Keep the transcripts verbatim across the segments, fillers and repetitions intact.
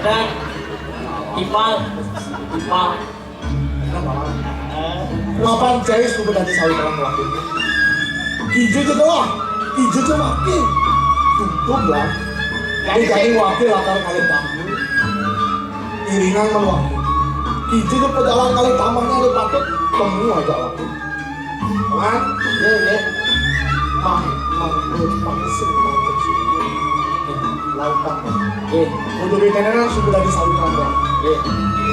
Ipal, ipal. Mapan cai suba dadi sawitra wakil. Kija ja lah, kija ja wakil. Tutup lah. Jadi, jadi wakil lakar kalih tamu. Iringan man wakil. Kija ja pajalan kalih tamuné adi patut, temu aja wakil. Wan, nggih, nggih. Mang, mang, mang, sing, mang, sing. Lautang, mang. Nggih. Kudu ditenenan suba dadi sawitra, mang. Nggih.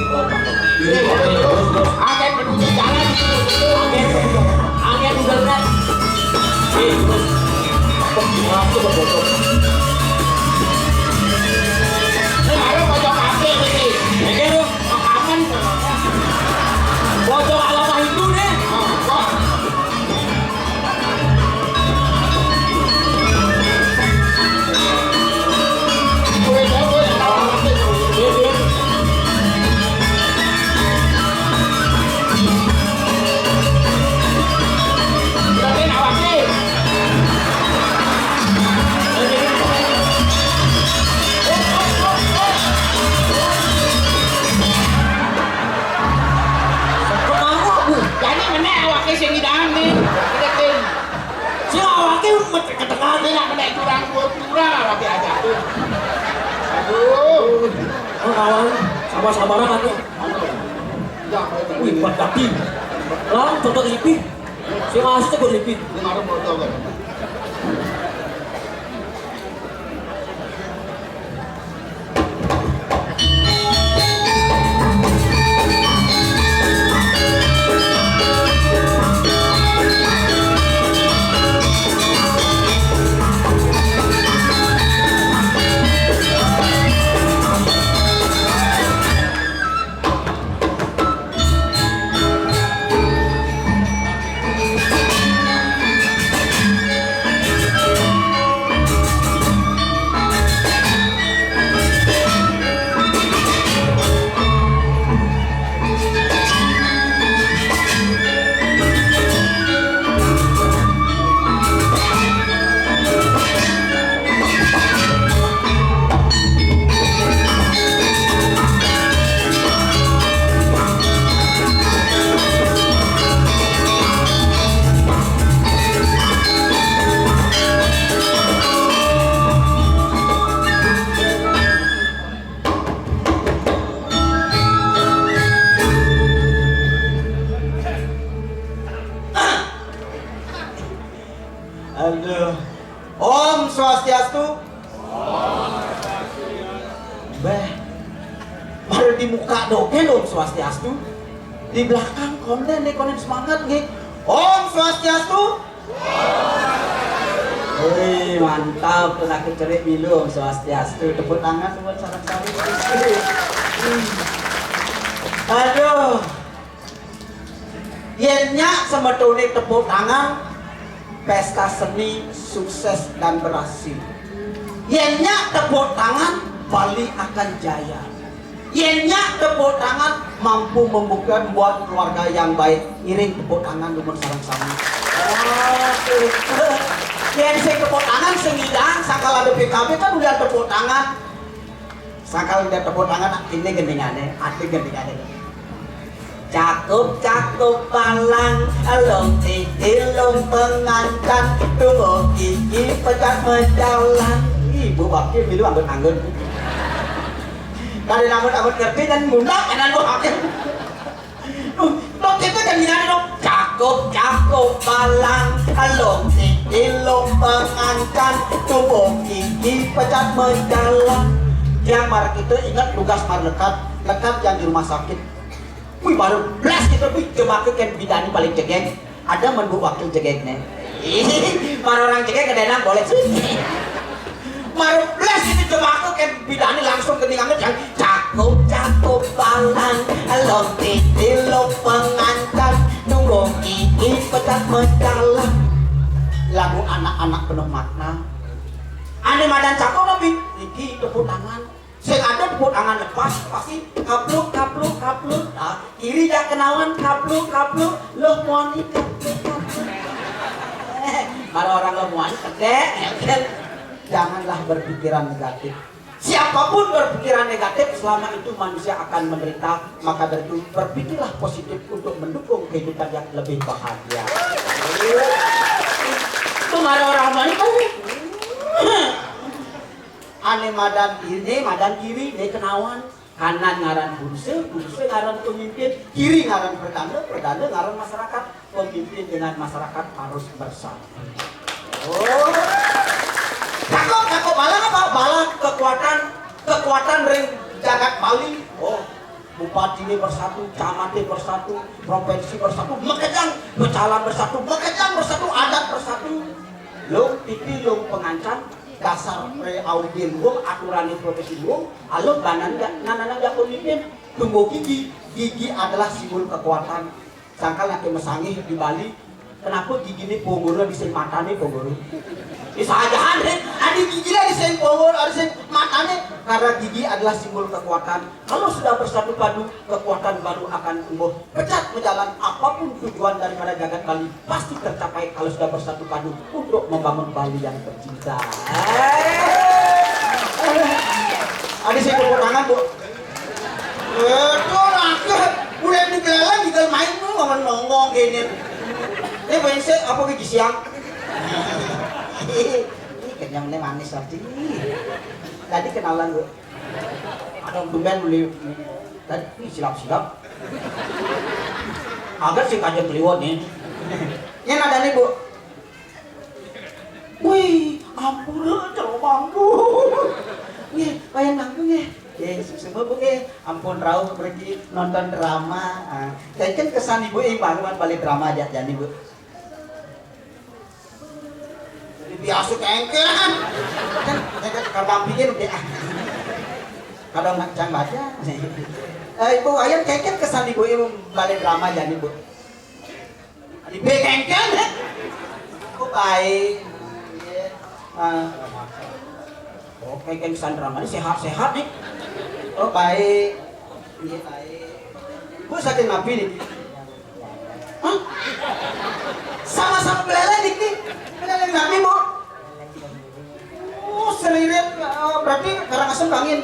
Lautang, mang. Nggih, nggih, terus, terus. Akeh penunjuk jalan. Akeh, akeh udah berat. Nggih, terus. Langsung ke pojok. Ini baru pojok kafe ini. Nggih, terus. Makanan. Bocah ala itu deh. Jadi menék awaké sing ngidang nih. Sing awaké met-, ketekan nih, nak menék kurang, kurang awaké aja tuh. Aduh. Oh, kawan, sama-sama atuh. Wih, empat kaki. Lang, cocok ipi. Sing asik cocok ipi. Aduh. Om Swastiastu. Beh, baru di muka dogén Om Swastiastu. Di belakang konden nih, konden semangat nih. Om Swastiastu. Wih, mantap, tuh, laki cerik milu, Om Swastiastu. Tepuk tangan buat sareng sami. Aduh. Yén nyak semetoné tepuk tangan, pesta seni sukses dan berhasil. Yén nyak tepuk tangan, Bali akan jaya. Yén nyak tepuk tangan, mampu membuka, membuat keluarga yang baik. Ngiring tepuk tangan dumun sareng sami. Yén sing tepuk tangan, sing ngidang, sangkal ada P K B kan udah tepuk tangan. Sangkal ada tepuk tangan, ini gendingané, ati gendingané. Cakup, cakup, palang, elung titi, elung pengancan, tunggu gigi, pecat mecalang. Ibu wakil milu anggun-anggun. Kada namun-namun ngerti dan ngundang kanan wakil. Duh, dok, kita kan gini, dok. Cakup, cakup, palang, elung titi, elung pengancan, tunggu gigi, pecat mecalang. Yang mar kita ingat tugas mar lekad, lekad yang di rumah sakit. Wih, baru blas kita, wih, jemaka kén bidani paling jegég. Ada men bu wakil jegégné. Mar orang jegég kadén boleh sih. Mar blas kita jemaka kén bidani langsung ke ningan yang cakup, cakup, palang, elung titi, elung pengancan, tunggu gigi, pecat mecalang. Lagu anak-anak penuh makna. Ané madan cakup tapi iki tepuk tangan. Sing ada tepuk tangan lepas, pasti kapluk, kapluk, kapluk. Nah, kiri jak kenawan, kapluk, kapluk, loh muani, kapluk, kapluk. Eh, kalau orang loh muani, kedék, janganlah berpikiran negatif. Siapapun berpikiran negatif, selama itu manusia akan menderita. Maka dari itu, berpikirlah positif untuk mendukung kehidupan yang lebih bahagia. Itu marah orang mana itu? Ane madan kiri, nih madan kiri, nih kenawan. Kanan ngaran bunse, bunse ngaran pemimpin, kiri ngaran perdana, perdana ngaran masyarakat. Pemimpin dengan masyarakat harus bersatu. Oh. Cakep, cakep. Bala apa? Bala kekuatan, kekuatan ring jagat Bali. Oh, bupati ini bersatu, camat ini bersatu, provinsi bersatu, makejang, pecalang bersatu, makejang bersatu, adat bersatu. Lung titi, lung pengancan, dasar pre audien wong, aturan profesi wong, alung banan nggak, nanana nggak pemimpin. Tunggu gigi, gigi adalah simbol kekuatan. Sangkal nek mesangih di Bali, kenapa gigine ponggoro di sing matane ponggoro? Wis ajahan, Dik. Adi gigine di sing ponggoro, di sing matane, karena gigi adalah simbol kekuatan. Kalau sudah bersatu padu, kekuatan baru akan tumbuh. Pecat menjalan, apapun tujuan daripada jagat Bali pasti tercapai kalau sudah bersatu padu untuk membangun Bali yang tercinta. Adi sing tepuk tangan, Bu. Betul, aku udah di belakang juga main lu ngomong nongong gini. Ini pengen sih apa ke siang? Ini kenyang nih manis tadi. Tadi kenalan, Bu. Ada tumben beli tadi ini silap-silap. Agak sih kaget kliwon nih. Ini ada nih, Bu. Wih, ampun, celobang, Bu. Nggih, wayah nanggung nggih. Nggih, suksma, Bu, nggih. Ampun rauh mriki nonton drama. Ah, kengken kesan Ibu ing bangunan balik drama aja jani, Bu. Jadi biasa kengken. Kan, kan, kan, kadang pikir udah, ah. Kadang nak cang baca. Eh, Ibu, ayo kengken kesan Ibu ing balik drama jani, Bu. Di B kengken, ya? Oh, baik. Ah. Oh, kengken Sandra mah sehat-sehat nih. Oh, baik. Iya, baik. Bu, sakit napi nih? Hah? Sama-sama belele nih, nih. Belele napi, Bu? Oh, seririt, eh, berarti Karangasem kangin.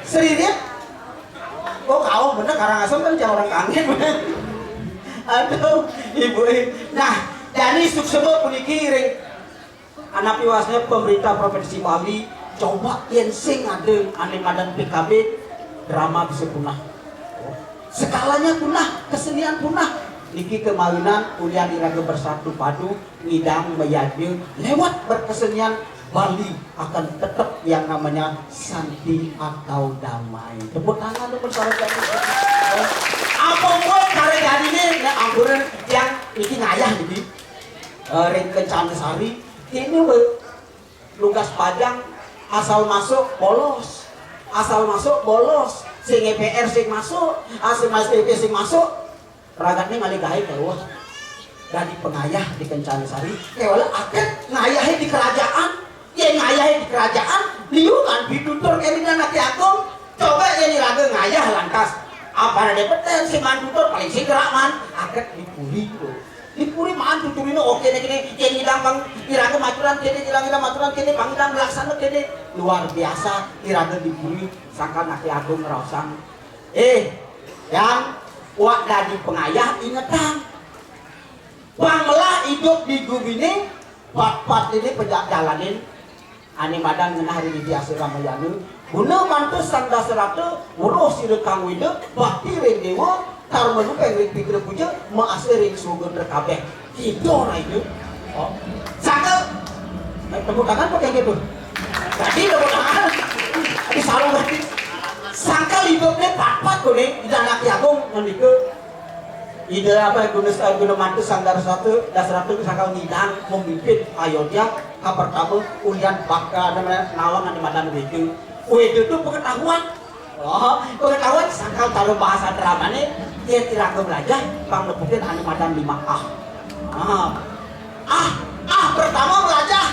Seririt? Oh, kau bener Karangasem kan jangan orang kangin. Aduh, Ibu. Eh. Nah, jadi suksma puniki ring anak piwasnya pemerintah Provinsi Bali, coba yen sing ada ane madan P K B, drama bisa punah. Skalanya punah, kesenian punah. Niki kemawinan ulian iraga bersatu padu, ngidang mayadnya lewat berkesenian, Bali akan tetap yang namanya santi atau damai. Tepuk tangan untuk saudara. Apa buat karya ini? Ya ampun, yang iki ngayah iki. Eh, ring Kencana Sari. Ini we, lugas pajang asal masuk bolos. Asal masuk bolos. Sing E P R sing masuk, asal masuk E P R sing masuk. Ragatne ngalih gaé kéweh dadi pengayah di Kencana Sari. Kéwala akéh ngayahi di kerajaan. Yén ngayahi di kerajaan, liu kan pitutur kéné Ida Anaké Agung. Coba yén iraga ngayah lantas. Apa ada petén sing mantutur paling sing gerak man. Akéh di puri to. Di puri man tuturina oké né kéné. Yén ngidang pang iraga maturan kéné, iraga maturan kéné, pang ngidang melaksana kéné. Luar biasa iraga di puri sangkan Anaké Agung ngraosang. Eh, Yang wak dadi pengayah ingetang. Pang melah idup di guminé, pat-pat ini pejak jalanin. Ané madan ngenah ring Ida Asih Ramayana. Guna mantu Sang Dasarata, weruh sira kang Wéda, bakti ring déwa, karma rupeng ring pikira puja, maasih ring surga kabéh. Kita ora idup. Oh. Sangkal. Eh, tepuk tangan pakai gitu. Tadi tepuk tangan. Di sarung tadi. Sangkal hidupnya pat-pat kuning, Ida Anaké Agung ngendika. Ida apa guna guna mantu Sang Dasarata, Dasarata sangkal ngidang memimpin Ayodya, ka pertama ulian bakal ada nawang ada madan Wéda. Wéda itu pengetahuan. Oh, pengetahuan sangkal cara bahasa dramané, yén iraga melajah, pang nepukin anu madan lima ah. Ah, ah, ah pertama melajah.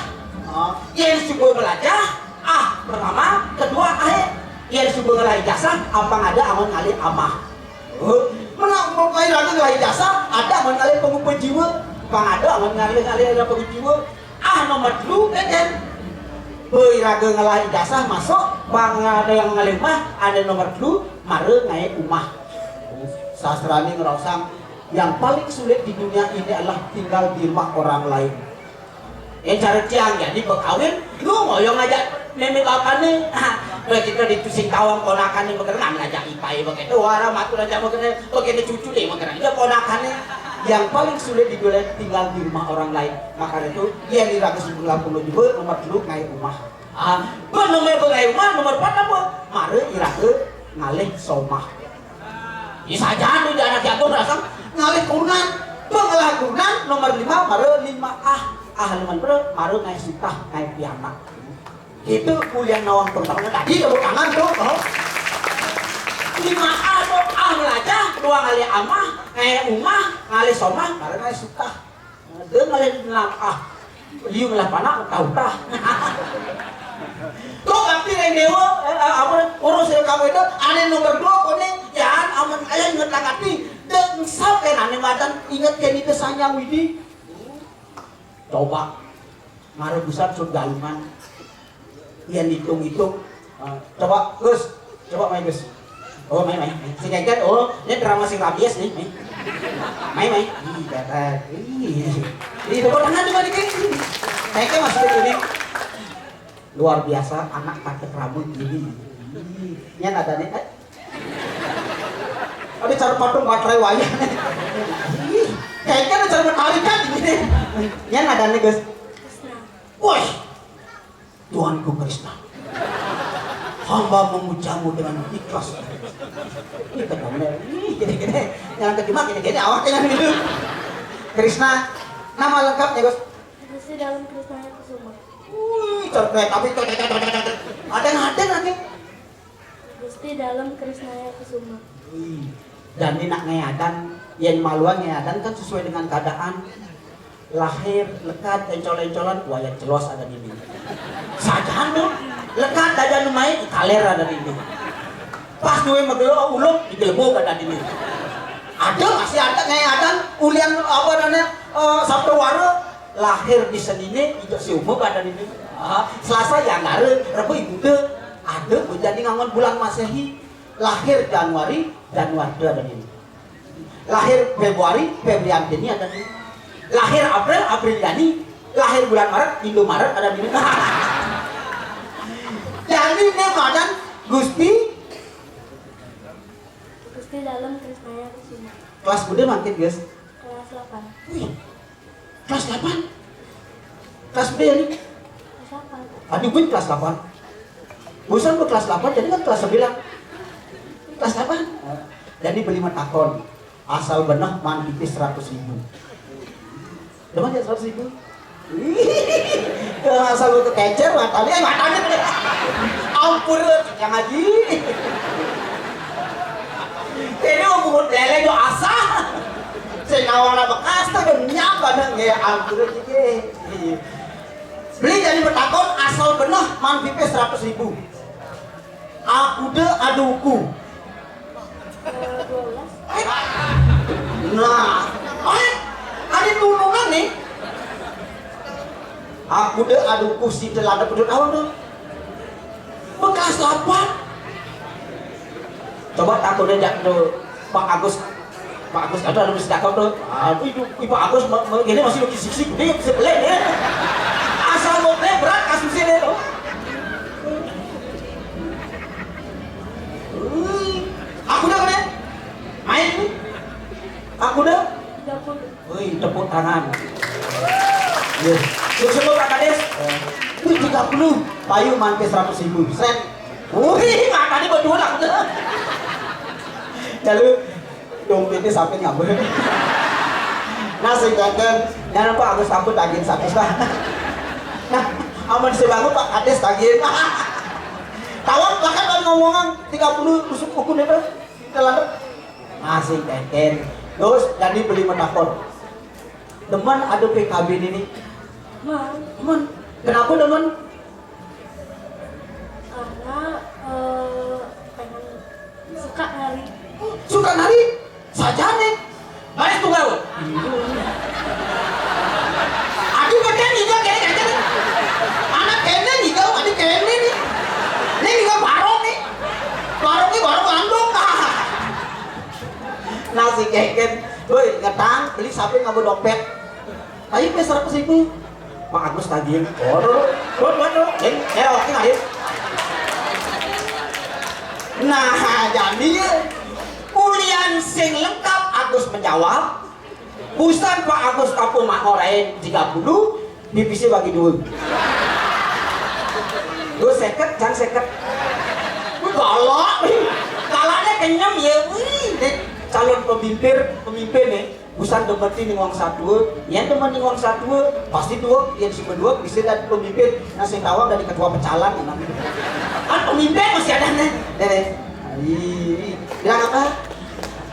Oh, yén suba melajah, ah pertama, kedua ahé. Yén suba ngelah ijazah, apang ada amun ngalih amah. Oh, mena-, iraga ngelah ijazah, ada amun ngalih pangupa jiwa, pang ada amun ngalih, ngalih ada pangupa jiwa. Ah nomor telu, kénkén. Beuh iraga ngelah ijazah masuk, bang ada yang ngalih umah, ada nomor telu, mara ngaé umah. Sastrané ngraosang, yang paling sulit di dunia ini adalah tinggal di rumah orang lain. Yang cara tiang jadi berkawin, lu ngoyong aja mémé bapané. Beuh kita di tu Singkawang ponakané mageran aja ipaé begitu, wara matur aja mageran, begitu cucu deh mageran. Ya ponakané yang paling sulit di dunia tinggal di rumah orang lain. Makanya itu, yang iraga sebelum puluh juga nomor telu ngaé umah. Ah, beuh nomor beuh ngaé umah, nomor empat apa? Mara iraga ngalih somah. Ih, sajan tuh anak jago rasang ngalih kurenan. Beuh ngelah kurenan, nomor lima, mara lima ah. Ah, lima mara, mara ngaé sutah, ngaé pianak. Itu kuliah nawang pertama tadi tepuk tangan tuh. Oh. Lima ah tuh, ah melajah, dua ngalih amah, ngaé umah, ngalih somah, mara ngaé sutah. Deuh ngalih enam ah. Liu ngelah panak, tah-tah. Tuh, bakti ring déwa, eh, eh, apa, urus ring kamu itu, ané nomor dua, koné, jaan amun aya inget langati, deuh engsap kén ané madan, inget kén itu Sang Hyang Widhi. Coba, ngarebusan sun galungan. Yén ditung-itung, eh, coba, Gus, coba main, Gus. Oh, main, main, main. Sing kéngkén, oh, ini drama sing rabies nih, main. Main, main. Ih, dapat. Ih. Ih, tepuk tangan juga dikit. Kéngkén masih ini. Luar biasa, anak pakai rambut gini. Ih, ini ada nih, eh. Ada cara patung baterai wayah. Ih, kéngkén ada cara metalikan gini. Ini ada nih, Gus. Woi, Tuanku Krishna, hamba memujamu dengan ikhlas. Ih, ketemu. Ih, gini-gini. Yang terjemah gini-gini, awak yang gitu. Krishna, nama lengkapnya, Gus? Gusti Dalem Krisnaya Kusuma. Wih, cerpet, tapi ada yang ada nanti. Gusti Dalem Krisnaya Kusuma. Wih, dan ini nak ngaé adan, yén maluan ngaé adan kan sesuai dengan keadaan. Lahir, lekad, éncol-éncolan, wayah celos ada dini. Sajan tuh, lekad aja nu main, kalér ada dini. Pas duwe magelo uluk, digelebug ada dini. Ada, masih ada, ngaé adan, ulian apa namanya, eh, Sabtu Wara, lahir di Seniné, ijok si umuk ada dini. Ah, Selasa Yanggara, Rebo Ibuda, ada, jadi ngangon bulan Masehi, lahir Januari, Januari ada dini. Lahir Februari, Febriantini ada di. Lahir April, Apriliani. Lahir bulan Maret, Indomaret ada di. Jadi ini madan Gusti. Gusti Dalem Krisnaya Kusuma. Kelas budi mangkin, Gus? Kelas delapan. Wih, kelas delapan? Kelas budi ya, nih? Kelas delapan. Aduh, gue kelas delapan. Bosan gue kelas delapan, jadi kan kelas sembilan. Kelas delapan. Jadi beli matakon. Asal beneh man pipis seratus ribu. Demen ya seratus ribu? Asal lu kekecer, matanya, eh, matanya. Ampun, lu, yang ngaji. Ini mau bungut lele, do asal. Sing awalnya bekas, tuh, do nyapa, neng, ya ampun, lu, gitu. Beli jadi matakon, asal beneh, man pipis seratus ribu. Akuda ada uku. Nah, eh, ada tulungan nih. Akuda ada uku si telada pedut awal tuh. Bekas lapan. Coba takutnya jak tuh Pak Agus. Pak Agus, ada, ada mesti cakep tuh. Aku itu, Pak Agus, ma- ma- gini masih lagi sik-sik, dia bisa beli ya. Asal mau beli berat kasusnya dia tuh. Hmm. Aku udah mana? Main nih. Aku udah. Wih, tepuk tangan. Iya. Sukses lo, Pak Kades. Wih, tiga puluh. Payu mantis seratus ribu. Seret. Wih, matanya berdua lah. Lalu dompetnya sampai ngambek. Nah, sing kéngkén, nyana Pak Agus, ampun, tagihan satu, Pak. Nah, amun si bangun, Pak Kades tagihan. Tawon bahkan kan ngomongan tiga puluh rusuk ukun itu. Kita lanjut. Nah, sing kéngkén. Terus jadi beli matakon. Demen ada P K B ini. Demen. Kenapa demen? Karena eh, pengen suka nari. Suka nari? Sajané. Baris tunggal. Aduh, bener nih, kéné, kéné. Anak kéné nih, Keken, woi, ngetang, beli sapi nganggo dompet. Ayo, wis seratus ribu. Pak Agus tagih. Waduh, waduh, waduh. Eh, eh, oke, ayo. Nah, jadi ulian sing lengkap Agus menjawab. Busan Pak Agus kapung mak ngorain tiga puluh, dipisih bagi dua. Dua seket, can seket. Wih, galak, wih. Galaknya kenyem, ya, wih. Dek, calon pemimpin, pemimpin nih. Busan demen ning wong satua, yen demen ning wong satua, pasti dua, yen sing berdua bisa dari pemimpin, nah sing tawang dari ketua pecalang, ya, namanya. Kan pemimpin masih ada nih, deh. Ih, bilang apa?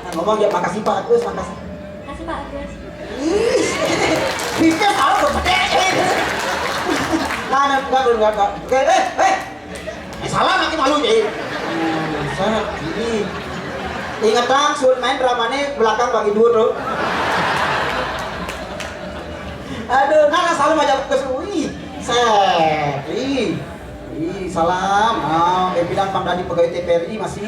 Nah, ngomong ya, "Makasih, Pak Agus, makasih." Makasih, Pak Agus. Ih, pipis tahu gede. Nah, nah, enggak, enggak, enggak. Oke, eh, eh. Eh, salah lagi malu, jadi. Buset, ini. Inget, Bang, suruh main dramanya belakang bagi dua tuh. Aduh, nah, nah, salam aja ke sini. Set, ih. Ih, salam. Ah, dia bilang Bang Dadi pegawai T P R I masih.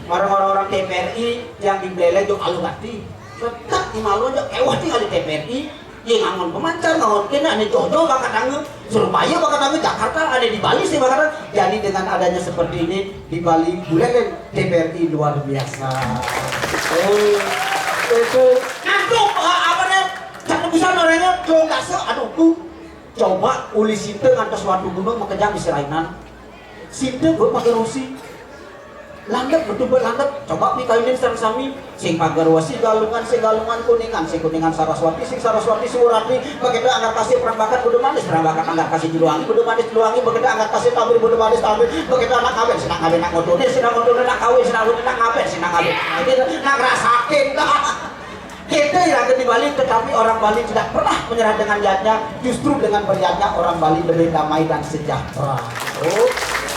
Orang-orang T P R I yang dibeleh jo alu gati. Tetap di malu aja kewah tinggal di T P R I. Ye ngangon pemancar, ngangon kena, ane Johor bakat ange, Surabaya bakat ange, Jakarta, ane di Bali sih bakat ange. Jadi dengan adanya seperti ini di Bali, bulelen T P R I luar biasa. Oh, itu ngantuk, eh, apa nih? Satu busan orangnya kelong dasa, aduh, ku coba uli sinte ngantos watu gunung makejang di Serainan. Sinte buat pagar rosi. Landep, betul buat landep. Coba pi kawinin sareng sami. Sing pagar rosi Galungan, sing Galungan Kuningan, sing Kuningan Saraswati, sing Saraswati Suratri. Begitu angkat kasih perang bakat kudu manis, perang bakat angkat kasih juluangi kudu manis juluangi. Begitu angkat kasih tabir kudu manis tabir. Begitu anak kawin, sing nak kawin nak ngotone, sing nak ngotone nak kawin, sing nak kawin nak ngaben, sing nak ngaben. Nah, gitu. Nah, ngerasakin. Kita iraga di Bali, tetapi orang Bali tidak pernah menyerah dengan niatnya. Justru dengan berniatnya orang Bali lebih damai dan sejahtera. Oh.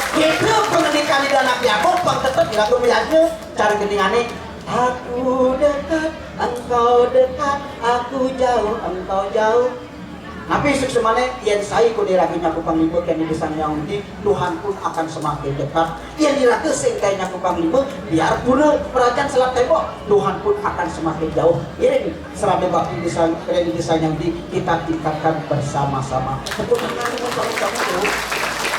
Kita pengendikan di dalam Yakob, bang tetap iraga melihatnya cara gendingannya. Aku dekat, engkau dekat, aku jauh, engkau jauh. Napi suksmane, yen sai kone iraga nyaku panglima kene di Sang Hyang Widi, Tuhan pun akan semakin dekat. Yen iraga sing kae nyaku panglima, biar pura perajan selat tembok, Tuhan pun akan semakin jauh. Iring serada bakti di Sang, di Sang Hyang Widi, kita tingkatkan bersama-sama. Tepuk tangan untuk Tuhan.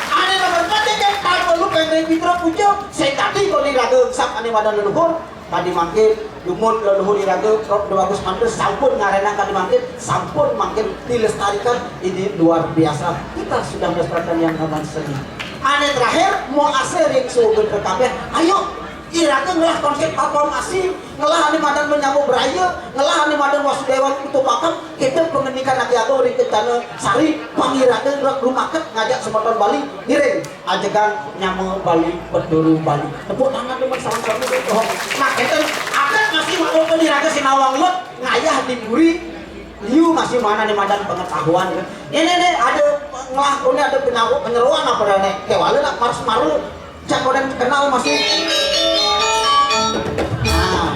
Ane nomor empat, kan, kalau lu pengen Pitra Puja, sing tadi kone iraga sap ane madan leluhur, Kadi mangkin, dumun leluhur iraga, Prof Dwagus Mantra sampun ngarenang kadi mangkin, sampun mangkin dilestarikan, ini luar biasa. Kita sudah melestarikan yang namanya seni. Ane terakhir, mau asih ring suwun kabeh. Ayo, iraga ngelah konsep reformasi, ngelah ane madan menyambut beraya, ngelah ane madan Wasudewa itu pakem, kita pengendikan ati agung ring kencana sari, pangiraga ngelah rumaket ngajak semeton Bali, ngiring. Ajegan nyama Bali, peturu Bali. Tepuk tangan teman sama-sama dulu. Oh. Nah, enten ada masih mau peniraga sinawang lut, ngayah di buri, liu masih mana nih madan pengetahuan. Ini nih ada ngelah, ini ada penyaru, penyeruan apa dah nih? Kewala nak marus maru, cak modern kenal masih. Nah.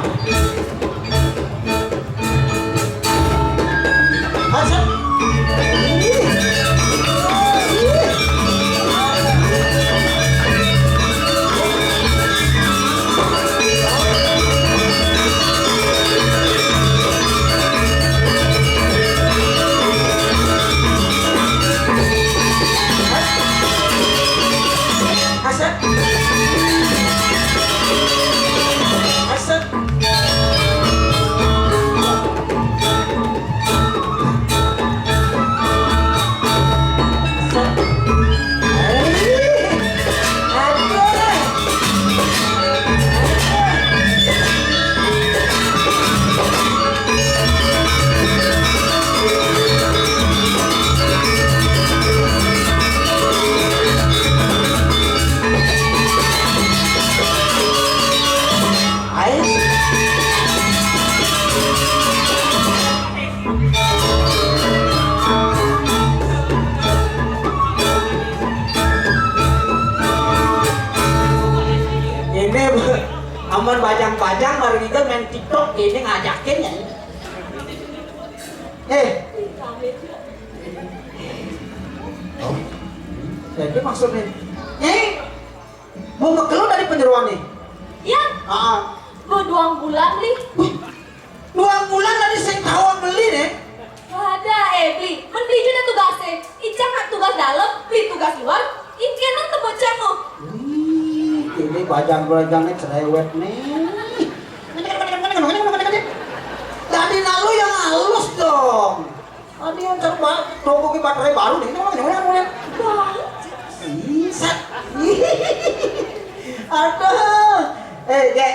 Asik. Asik. Ini amun bajang-bajang baru itu main TikTok, ini ngajakin ya. Eh. Oh. Jadi maksudnya, eh, mau mekelun dari penyeruan nih. Iya. Ah. Beduang bulan, Bli. Wih, duang bulan tadi sing tawon beli deh. Ada, eh, Bli. Mending juga tugasnya. Icang nak tugas dalam, Bli tugas luar. Ingkena tempat cang, oh. Wih, ini bajang-bajangnya cerewet nih. Tadi nak lu yang halus dong. Tadi yang cerba, toko ke baterai baru deh. Ini mana, mana, mana? Bisa. Aduh. Eh, Gek.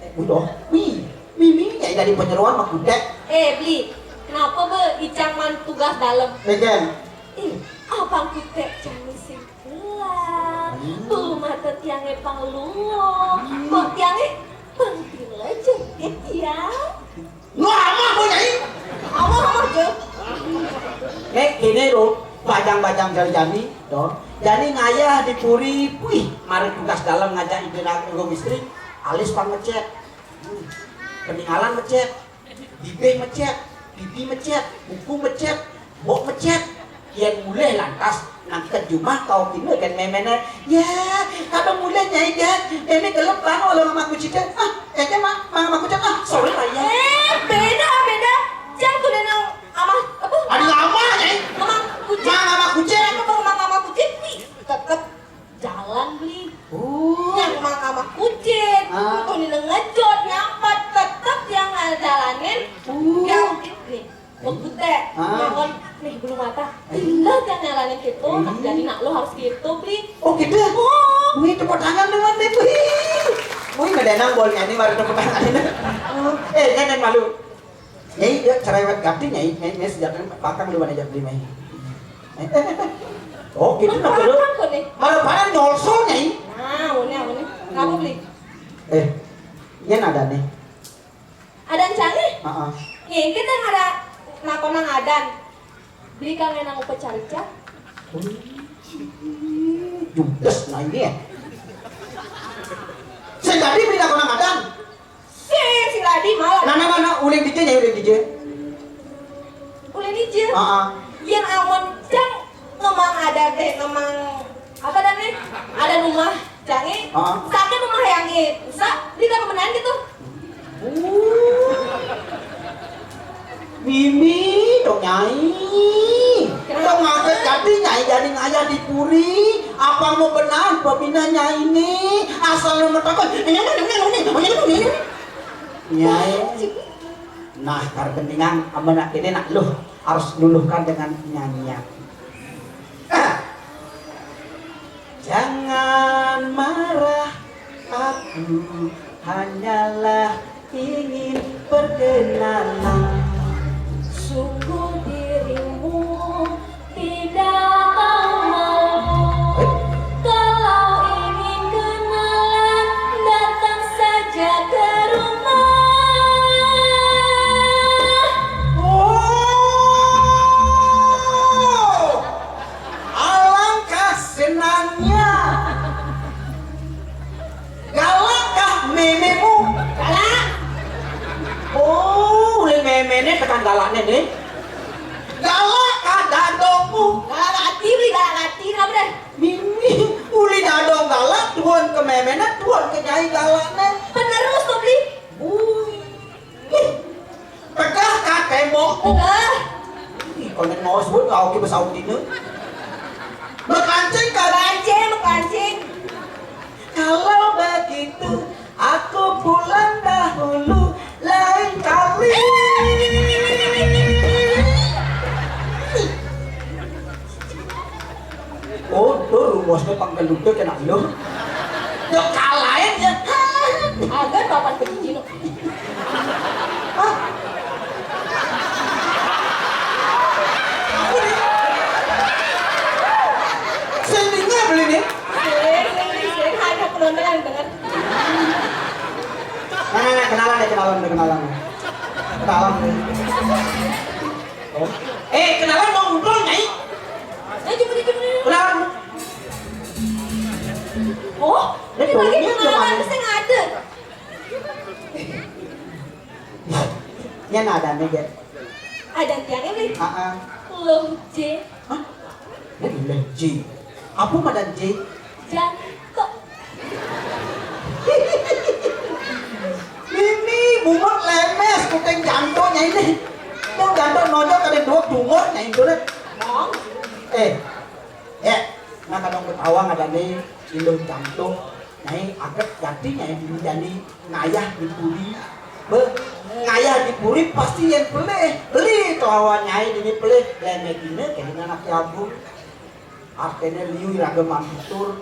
Eh, udah. Wih, Mimi ya dari penyeruan mah kutek. Eh, Bli, kenapa be icang man tugas dalam? Megan. Ih, abang kutek cang sing pulang. Hmm. Tuh mata tiangnya pang luo. Hmm. Kok tiangnya pang tila jepit ya? Ngomong apa, Nyai? Ngomong apa aja? Nek, kene lo, bajang-bajang jari jani, to. Jani ngayah di puri, wih, mari tugas dalam ngajak ide nak nggo istri, alis pang mecet. Hmm. Peningalan mecet, bibih mecet, pipi mecet, buku mecet, bok mecet. Yen mulih lantas nang ke jumah kau kina kan memene. Ya, kadang mulih Nyai ya. Meme gelap bang, walau mama kucing. Ah, eh, Mak, mama kucing. Ah, sorry lah ya. Eh, beda, beda. Cang tuh nang amah, apa? Ada amah, Nyai. Amah kucing. Mama, mama kucing. Apa bang, mama, mama kucing? Ih, tetep jalan, Bli. Oh. Yang mama, mama kucing. Ah. Tuh nina ngejot, nyampat, tetep yang ngejalanin. Oh. Yang nih. Waktu teh, ah, naon, nih, bulu mata. Indah kan nyalanin gitu, hmm, jadi nak lo harus gitu, Bli. Oh, gitu? Oh. Wih, tepuk tangan dulu, Bli. Wih. Wih, ngedenang bolnya nih, baru tepuk tangan. Oh, eh, jangan malu. Nyai, dia cerewet ganti, Nyai. Nyai, Nyai, sejak bakal dulu mana jadi, Nyai. Eh, eh, eh. Oh, gitu, nah, dulu. Apa nih? Malah parah nyolsol, Nyai. Nah, unik, unik. Kamu, Bli? Eh, ini ada nih. Adan cangé? Heeh. Nyengke teh ada nakonang adan. Beli kang enang upacara cang. Judes nah ini ya. Sing tadi beli nakonang adan. Sing, sing tadi malah. Nah, nah, nah, nah, uling dije nya, uling dije. Uling dije? Heeh. Yang amun cang ngemang ada teh, ngemang apa tadi? Ada rumah. Jange, ah, sakit rumah yange. Bisa, beli tak kemenangan gitu. Uh. Mimi, dong Nyai. Kenapa? Dong ngaget jadi Nyai jadi ngayah di puri. Apa mau benar pembina Nyai ini? Asal nomor takut. Nyai. Nah, perpentingan amun ini nak lu harus luluhkan dengan nyanyian. Jangan marah, aku hanyalah ingin perkenalan. Sungguh dirimu tidak tahu malu. Eh? Kalau ingin kenalan, datang saja ke rumah. Oh. Alangkah senangnya. Galakkah mememu? Galak. Oh, ulih memene tekan galakne nih. Galakkah dadongmu? Galak ati, beli galak ati, kenapa deh? Mimi, ulih dadong galak, tuan ke memene, tuan ke nyai galakne. Penerus tuh, beli. Bui. Ih, pegah ka tembok. Pegah. Ih, konek mau sebut nggak oke besaut dina. Mekancing ka. Mekancing, mekancing. Kalau begitu, aku pulang dahulu, lain kali. Oh, tuh rumusnya panggeluda kena lu. Yo kalahin ya. Agar papan kelinci no. Hah? Apa nih? Sing dengar beli nih? Sering, sering, sering. Hanya penonton yang dengar. Nah, nah, nah, kenalan deh, kenalan deh, kenalan. Kenalan deh. Oh. Eh, kenalan mau ngobrol, Nyai? Eh, cuma di, cuma di. Kenalan. Oh, ini lagi kenalan, saya nggak ada. Nya ada nih, Gek. Ada tiangnya nih. Heeh. Loh, J. Hah? Ini J. Apa madan J? Jangkok. Umut lemes kucing jantung nyai nih. Mau jantung nonjol kada dua umut nyai itu nih. Eh, eh, nah kadang ketawa ada nih ilu jantung. Nyai aget jati nyai dini jani ngayah di puri. Beh, ngayah di puri pasti yang pelih. Beli kelawan nyai dini pelih. Lemes dini kena anak jagung. Artinya liu iraga mantutur.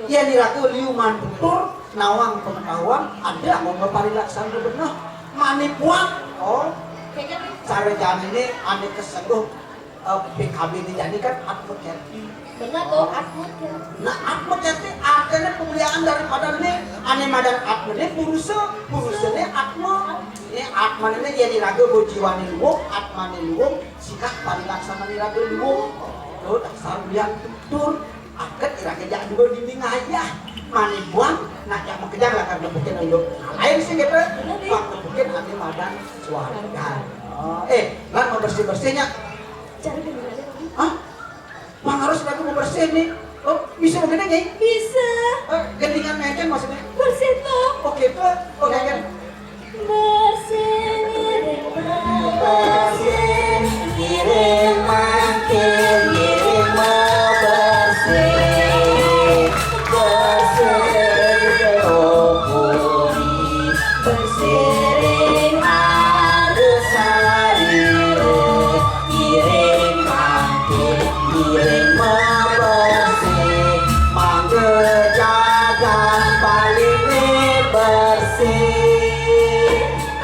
Yén iraga liu mantutur, nawang pengetahuan, ada anggo parilaksana beneh. Manipuan, oh, cara jani ini ane kesengguh, eh, P K B ini jani kan atma keti. Benar tuh, atma keti. Nah, atma keti artinya pemuliaan daripada ini, ane madan atma ini purusa, purusa ini atma. Ini atma ini yén iraga bo jiwane luung, atmane luung, sikap parilaksana iraga luung. Tuh, dasar ulian tutur. Aget iraga jak dua dinding ayah. Mani buang, nak jak makejang lah karena mungkin endo. Nah, lain sih gitu. Bang mungkin ada madan suarga. Oh, eh, lan mau bersih-bersihnya. Cari di mana lagi? Hah? Bang harus lagi mau bersih nih. Oh, bisa begini nih? Bisa. Eh, gendingan ngecen maksudnya? Bersih tuh. Oke tuh. Oke kan? Bersih, ngiring bebersih, ngiring mangkin, ngiring bebersih. Bersih jero puri, bersih ring angga sarira. Ngiring mangkin, ngiring mabersih, mangga jagat Baliné bersih.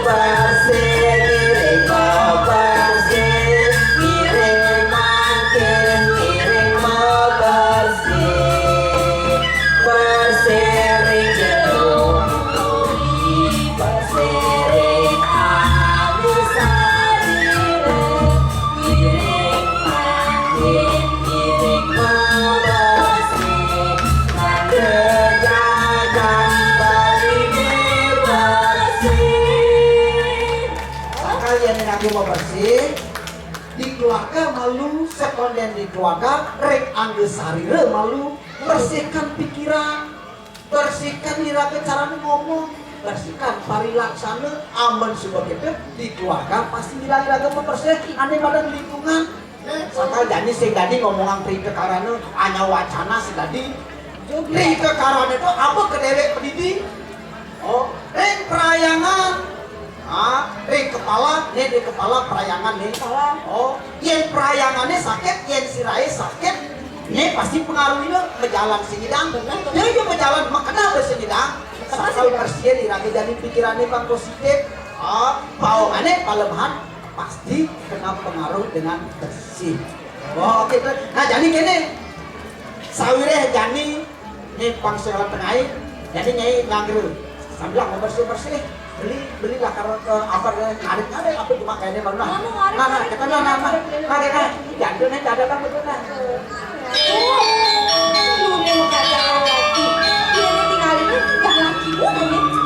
Bersih, ngiring mabersih, ngiring mangkin, ngiring mabersih. Bersih ring jero puri, bersih ring angga sarira. Ngiring mangkin, ngiring mabersih, mangga jagat Baliné bersih. Sakalian ring angga mabersih, di keluarga malu, sekondén di keluarga, ring angga sarira malu, bersihkan pikiran. Bersihkan iraga carané ngomong, bersihkan parilaksana, amun suba kéto di keluarga pasti ngilang iraga pembersih, ané madan lingkungan. Sakal jani sing dadi ngomongang prita karana anya wacana sing dadi. Prita karana to apa ka déwék padidi? Oh, ring parhyangan. Ah, ring kepala, né ring kepala parhyangan né. Kepala. Oh, yén parhyangané sakit, yén sirahé sakit, né pasti pengaruhina majalan sing nyidang. Bener, bener. Yén ia majalan, makena ba sing nyidang. Sakal bersih iraga jani pikirané pang positif. Ah, baongané palebehan pasti kena pengaruh dengan bersih. Oh, oke, bener. Nah, jani kéné. Sawiréh jani Né pang sing tengahé, jani nyai nganggur. Sambil mau bersih-bersih, beli, belilah karo, eh, apa, eh, ngarit-ngarit apa cuma kayaknya baru nah. Nah, nah, kita nah, nah, nah, nah, nah, nah, jadul nih, ada kan betul nah. Tuh, lu nih mau kacang lagi. Dia nih tinggalin nih, udah laki lu nih.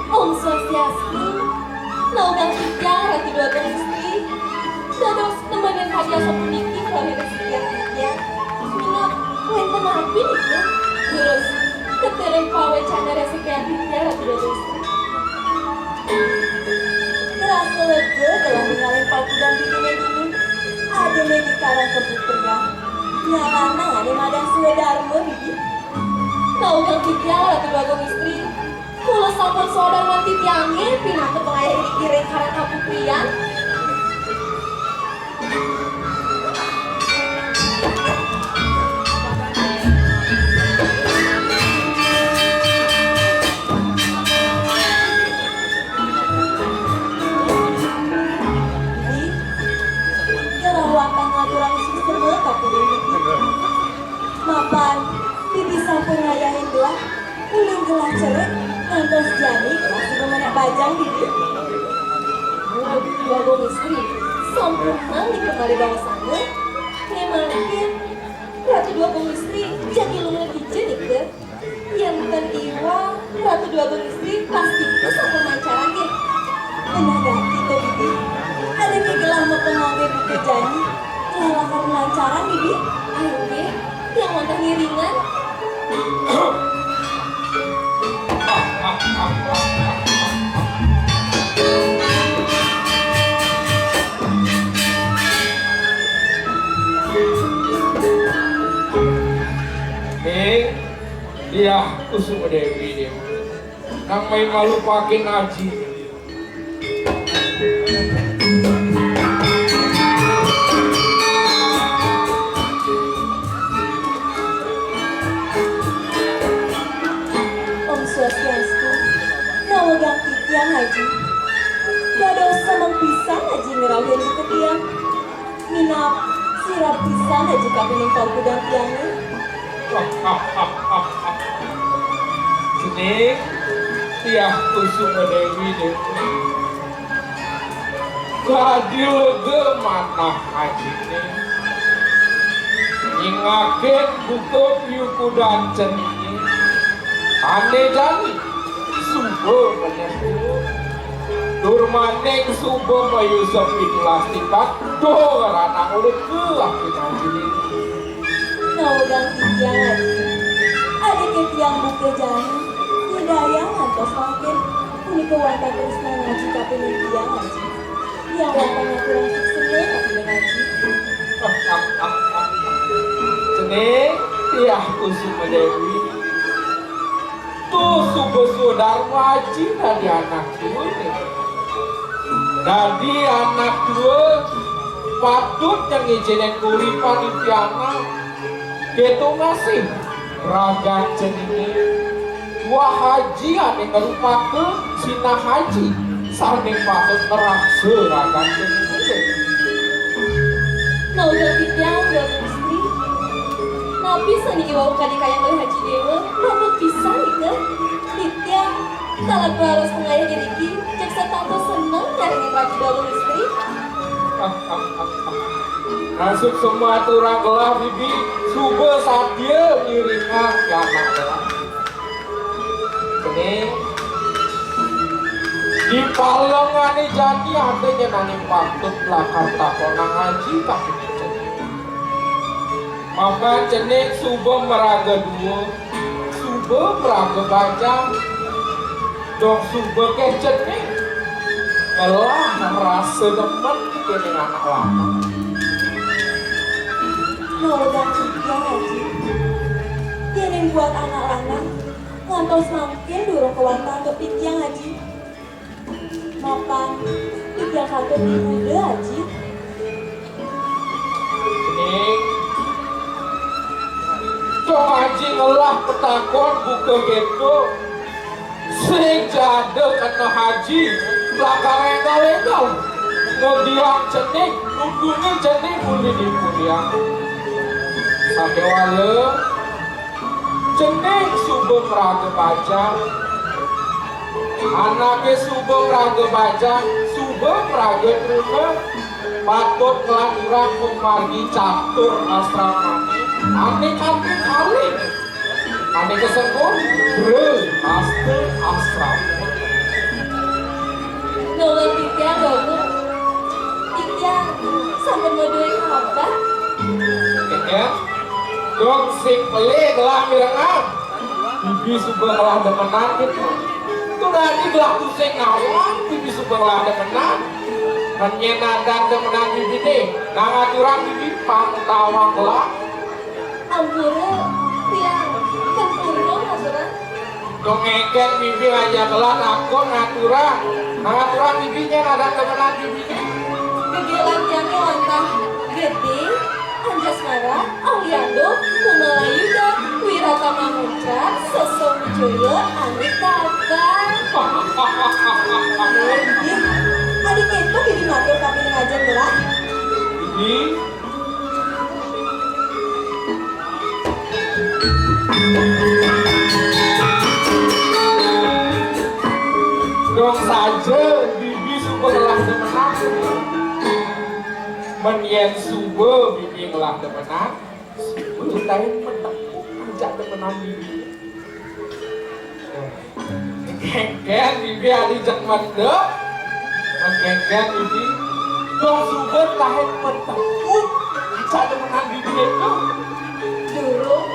Om Swastiastu, naunang titiang Ratu Dwagung Istri, dados nemenin hadiah sapuniki kalih Resi Tiang Titiang, minab wénten napi nika? Durus, ketiring pawécana Resi Tiang Titiang Ratu Dwagung Istri. Ngrasa lega gelah ningalin paukudan bibiné dini. Adéné di Karang Kempu Priang. Nyalana ané madan swadarma, bibi. Naunang titiang Ratu Dwagung Istri. Mula sampun swadarman titiangé pinaka pangayah iriki ring Karang Kempu Priang. Ini Gelah célék, ngantos jani gelah suba menék bajang, Bibi. Duh, Ratu Agung Istri, sampunang di kamari baosana, mangkin Ratu Agung Istri jagi lunga dija nika. Yén ten iwang, Ratu Agung Istri pasti sampun mancarang nggih. Beneh gati to, Bibi. Ada ké gelah mapangangge buka jani. Gelah lakar mancarang, Bibi. Ayo nggih, tiang wantah ngiringan. Ning, Diah Kusuma Déwi, Déwi. Nang main malupakin aji. Om Swastiastu. Nawegang titiang, Aji. Dados semeng pisan Aji ngrauhin ka tiang. Minab sirep pisan Aji kapining paukudan tiangé. Cening, Diah Kusuma Déwi, Déwi. Dadi lega manah ajiné. Nyingakin buka piukudan ceningé. Ané jani suba menéh tua. Tur maning suba mayusa pitulas tipat. Duh, ranang lega akin ajiné. Nawegang titiang, Aji. Adi ké tiang buka jani, nyidayang ngantos mangkin. Punika wantah tresna Aji kapining tiang, Aji. Tiang wantah ngaturang suksma kapining Aji. Cening, Diah Kusuma Déwi. Tuh, suba sudarma aji dadi anak tua né. Dadi anak tua patut nyengijinin kauripan di pianak. Kéto masih ragan ceningé. Wah aji ané ngrupaka sinah aji sané patut ngraksa ragan ceningé. Nawegang titiang, Déwa Istri. Napi sané iwau kadi kayang olih Aji Déwa, patut pisan nika. Titiang, tatkala raos pangayah iriki, jeg setata seneng nyarengin Ratu Déwa Istri. Nasib semua aturang gelah, Bibi, suba satia ngiringang pianak gelah. Cening, di palengané jani ada nyen ané patut lakar takonang aji kapining cening. Mapan cening suba maraga dua, suba maraga bajang, dong suba ké cening ngelah rasa demen kéning anak lanang. Nawegang titiang, Aji. Yéning buat anak lanang, ngantos mangkin durung kawantah tepik tiang, Aji. Mapan titiang katut dipuda, Aji. Ning, dong Aji ngelah patakon buka kéto. Sing ja ada keneh Aji lakar énggal-énggal ngediang cening, nundungin cening uli di pudiang. Sakéwala cening suba maraga bajang. Anaké suba maraga bajang, suba maraga truna, patut nglanturang pamargi catur asramané. Ané kanti kalih, ané kasengkun grehasta asrama. Nuwun titiang, Ratu. Titiang sampun madué kabar. Kékér, dong sing pelih gelah mirengang. Bibi suba ngelah demenan kéto. Tur dadi gelah tusing nawang, bibi suba ngelah demenan. Nyén adat demenan bibiné, nang aturang bibi pang tawang gelah. Ampura, tiang, pang purna ngaturang. Dong éngkén bibi ngajak gelah takon ngaturang. Nang aturang bibi nyén adat demenan bibiné. Gegilan tiangé wantah Gedé, Anjasmara, Aliando, Kumalayuda, Wiratama Muncak, Sosok Wijaya, Ané Kabar. Éh, Bibi, adi kéto bibi matur kapining ajeng gelah. Bibi, Mén yén suba bibi ngelah demenan, suba lain menepuk ajak demenan bibi. Kéngkén bibi adi jak mendek. Kéngkén bibi. Dong suba lain menepuk ajak demenan bibi itu. Durung.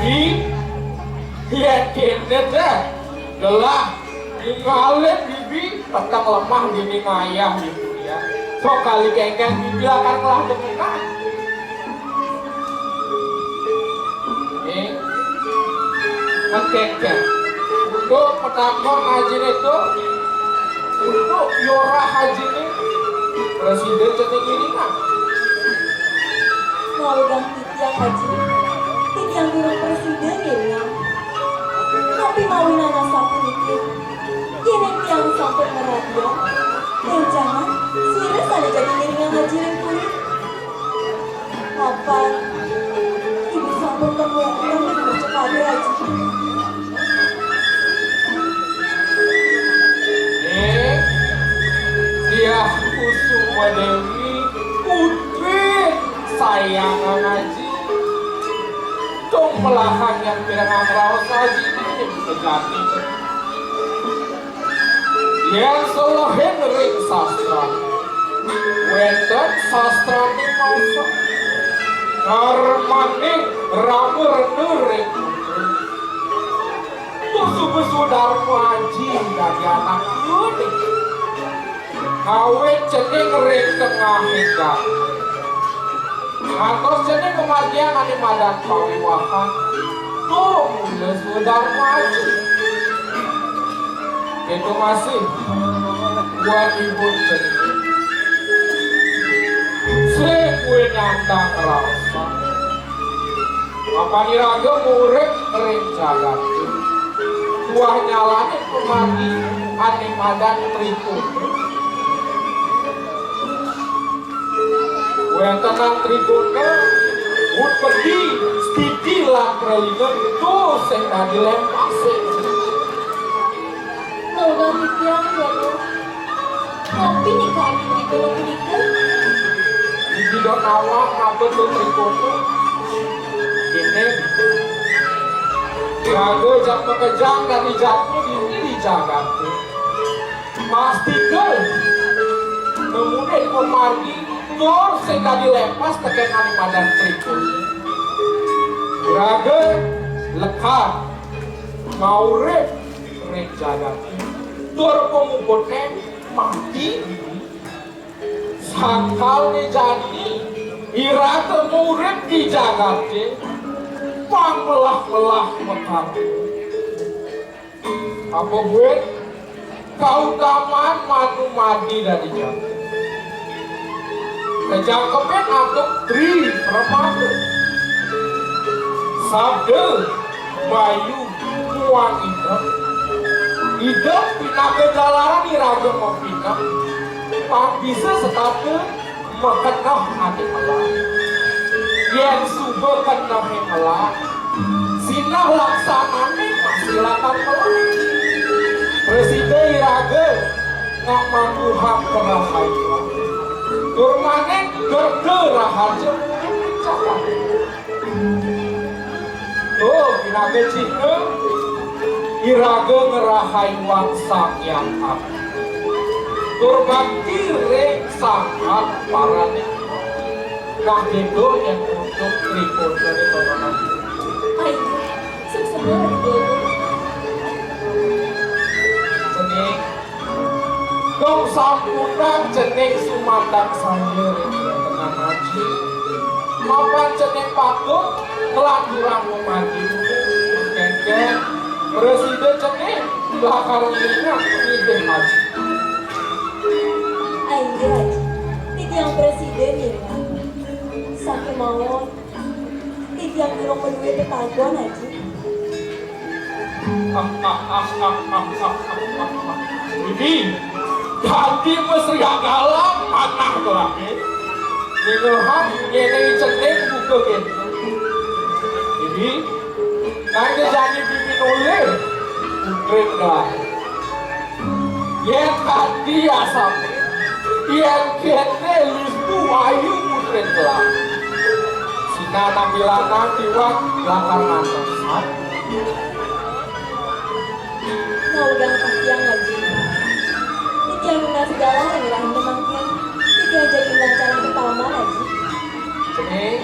Ini, lihat kene dah. Gelah, ngalih bibi, peteng lemah bini ngayah bibi ya. Sok kali kéngkén bibi akan ngelah demenan. Nih, kéngkén. Untuk penakon haji itu, untuk yorah haji ini, presiden cening ini nah. Maudang titiang haji, titiang durung presiden ngiringang. Tapi mawinan asapuniki, yén tiang sampun ngradiang, bénjangan sira sané jagi ngiringang haji ring puri. Mapan, ibu sampun kemudian ning Mercapada, Aji. Eh, Diah Kusuma Dewi, putri sayangan Aji. Tung melahan yang pirengang raos Aji ini sejati. Yén selehin ring sastra, wénten sastrané maosang, karmaning rama rena ring putri. Tur suba sudarma aji dadi anak luhur. Awit cening ring tengahing gatra. Ngantos cening mamargiang ané madan pawiwahan. Tuh, mula sudarma aji. Itu masih buat ibu cening. Sing kuwi nyandang rasa. Mapan iraga ngurip ring jagaté. Tuah nyalanin pamargi ané madan Tribun. Wéntenan Tribun, Budi, Stiti lan Pralina itu sing dadi lempasé. Mula titiang, Rama. Tapi nika amin dikala punika. Iki dot awak apa tuh trikota? Ini. Raga jak makejang dadi jatmu dini di jagaté. Pastika nemunin pamargi tur sing dadi lepas tekén ané madan trikota. Raga lekad maurip ring jagaté. Tur pamuputné mati. Sangkalné jani iraga ngurip di jagaté, pang melah-melah makarya. Apa buin kautaman manumadi dadi jagat? Kajangkepin antuk Tri Pramada. Sabda, bayu, muang idep. Idep pinaka jalaran iraga mapineh. Pang bisa setata makeneh ané melah. Yén suba kenehé melah, sinah laksanané masilatan melah. Prasida iraga ngamangguhang karahayuan. Tur manik gerda raharja. Tuh, pinaka cihna iraga ngrahayuang Sang Hyang Agung. Tur bakti ring Sang Hyang Paranipun. Nah, gitu yang untuk trikota di tontonan. Ayo, sukses banget, Dul. Cening. Dong sampunang cening sumandang saya ring tengah aji. Mapan cening patut nglanturang pamadi. Kéngkén, prasida cening lakar ngiringang ngidih aji. Inggih, Aji. Titiang prasida ngiringang. Sakémawon, titiang durung madué tetagon, Aji. Ini dadi mesriagalan manah to, Aji. Ningalhang ngene cening buka kéto. Ini Nanging jani bibi nulih, Putri Kelah. Yén ati asam, yén kéné listu ayu Putri Kelah. Sina nampilanang tiwak lakar ngantos. Maudang titiang, Aji. Titiang nunas galah rahina mangkin. Titiang jagi ngancaran ka paman, Aji. Cening,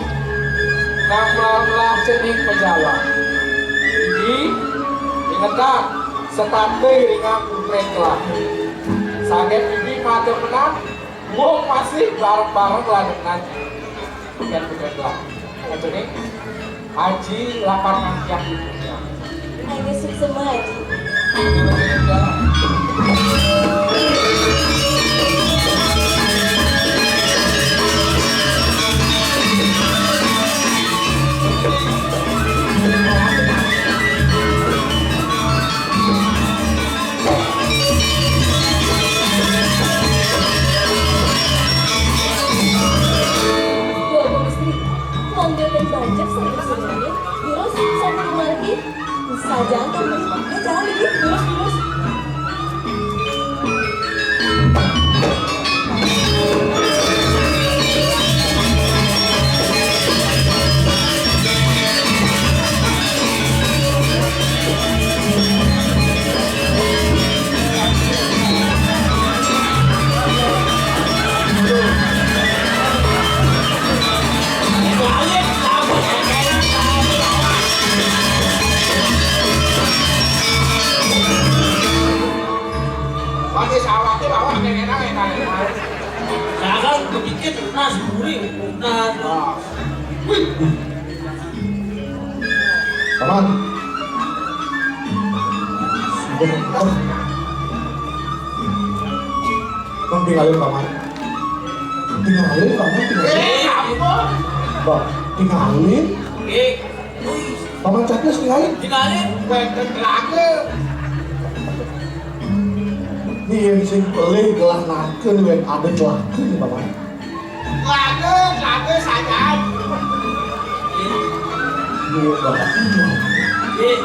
ngamlah cening majalan. Bibi, ingetang, setata iringang Putri Kelah. Saget bibi mademenan, wong masih bareng-bareng lademenan. Bukan Putri Kelah. Cening, Aji lakar ngantiang ibunya. Ayo suksema, Aji. Dua puluh istri, manggil dan banjir sambil semuanya, terus sambil lagi, saja kan, ya jangan dikit, terus, terus. Pakai sawatnya bawa enak-enak enak-enak. Jangan begitu nas gurih, nas. Wih. Paman. Sudah. Bang, tinggalin, Paman. Tinggalin, Paman, tinggalin. Eh, apa? Bang, tinggalin. Eh, Paman Capres, tinggalin. Tinggalin. Wénten telaga. Nih, yang sing pelih gelah nangkun, wénten ada telaga nih, Paman. Telaga, telaga saja. Dua kaki, Eh,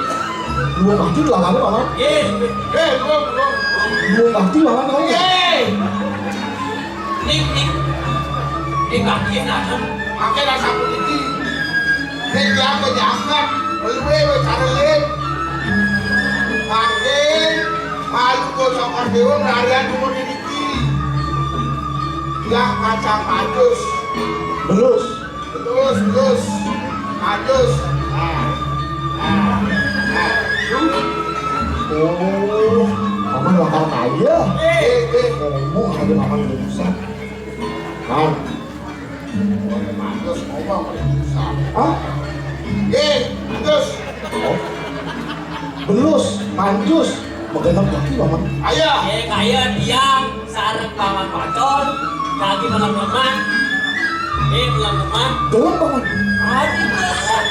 dua kaki telagane, Paman. eh, Eh, belum, belum. Dua kaki, Paman, Paman. Eh, ning, ning. Ning kaki nahan. Pakai rasa puniki. Nek ya pejabat, luwe wis sarelin. Mangkin malu kok sokor dewa larian umur niki. Ya kacang pancus. Belus. Terus, terus. Pancus. Nah. Nah. Nah. Oh, Paman lakar kaya. Eh, eh. Ngomong aja, Paman, nggak usah. Nah. Pancus ngomong, pancus. Hah? Eh, pancus. Oh. Belus, pancus. Magenep lagi, Paman. Ayo. Eh, kaya tiang sareng Paman Pacul, lagi malam leman. Eh, malam leman. Gelem, Paman. Aduh, gelem.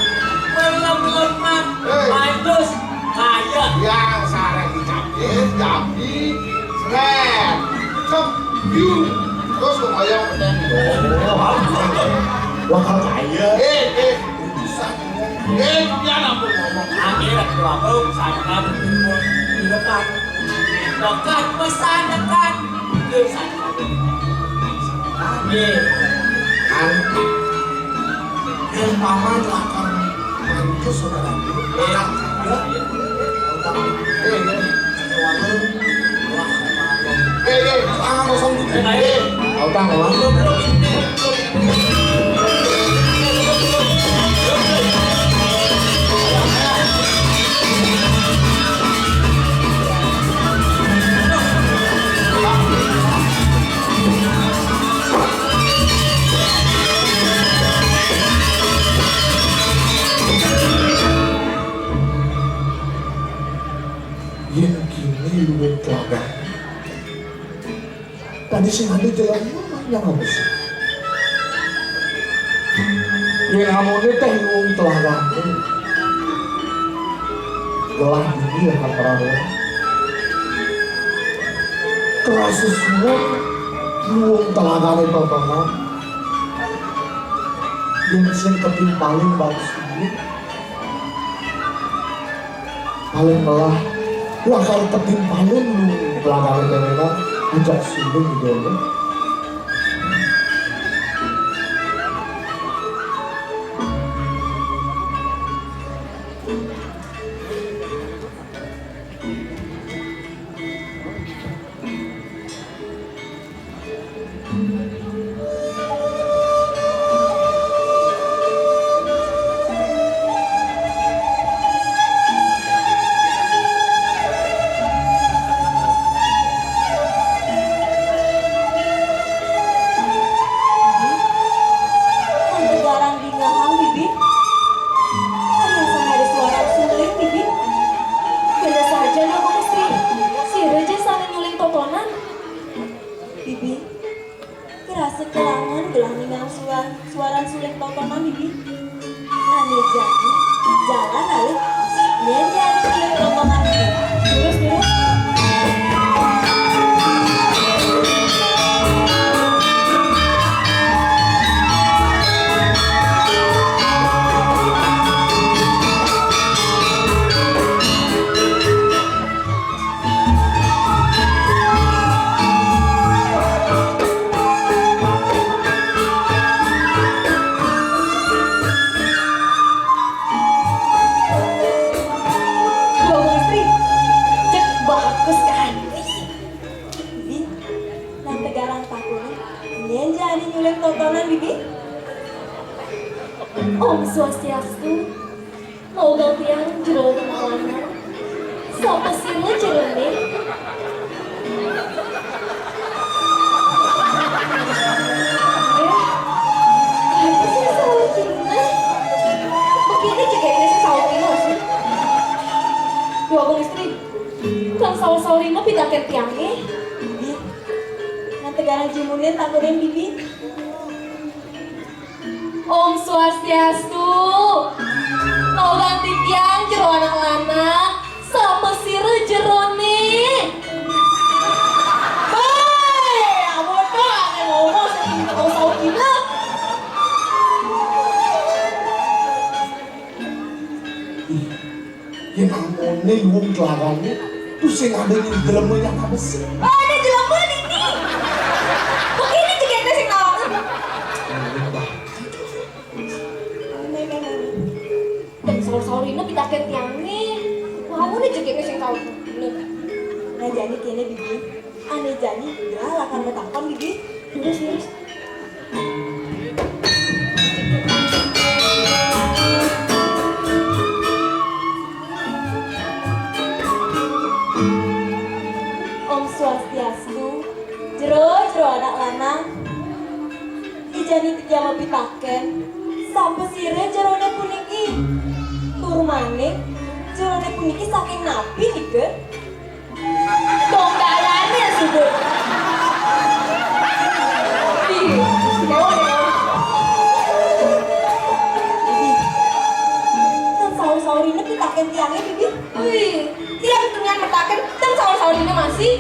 Malam leman. Eh. Pancus. Kaya. Yang sarang dicabit, jambi, seret. Cep, biu. Terus kok ayo peteng. Lakar kaya. Eh, eh. Bisa. Eh, dia ampun ngomong. Angger, kelabang, sangat, di depan. Dekat, pesan dekat. Itu sangat. Angger. Kan. Yang Paman lakar mancus, saudara. Lakar kaya. Utang. Eh, eh. Warung. Wah, Paman. Eh, eh, tangan kosong gitu. Eh, Utang, Paman. Yen kene luwih telagan. Tadi sing ada jelema yang habis. Yen amune teh luwung telagane. Gelah dini ya Prabu. Kerasa suwun luwung telagane Bapak. Yen sing ketimpaling bagus ini. Paling melah, lakar tebing paling lu belakang temenan, ajak suling di dulu. Mantegarang dingehang, Bibi. Aya sané ada suara suling, Bibi. Bener saja, Nabung Istri. Sira ja sané nyuling totonan. Bibi, kerasa kelangan gelah ningal suar-, suaran suling totonan, Bibi. Ané jani, jalan alih. Nyén jani nyuling totonan, Bibi. Terus, terus. Wah, Istri, cek bagus kan? Bibi, nang tegarang takun, nyén jani nyuling totonan, Bibi? Om Swastiastu. Maogang tiang jero anak lanang. Sapa sira jerone? Eh, apa sih salah kita? Begini juga ini sih salah kita sih. Dua Agung Istri, kang saur-saurina pitaken tiange. Bibi, nang tegarang jumunin takunin Bibi. Om Swastiastu. Maogang titiang jero anak lanang, sapa sira jerone? Hei, abodo, angin ngomong sing tau saut gila. Ih, yén amoné luwung tlarane, terus sing ada ning jelema yang apa sih? Oh, ada jelema niki. Begini jegene sing nawaran. Teng saur-saurina pitaken tiange. Wau ne jegene sing taun. Nah, jani kene, Bibi. Ane jani ya lakar matakon, Bibi. Terus, terus. Om Swastiastu. Jero, jero anak lanang. Ijani titiang mapitaken, sapa sira jerone puniki? Tur malih, jerone puniki saking napi nika? Dong dalane sudut. Ih, lewat ya. Ih, kan saur-saurine pitaken tiange, Bibi. Wih, tiang tunian metaken, kan saur-saurine masih.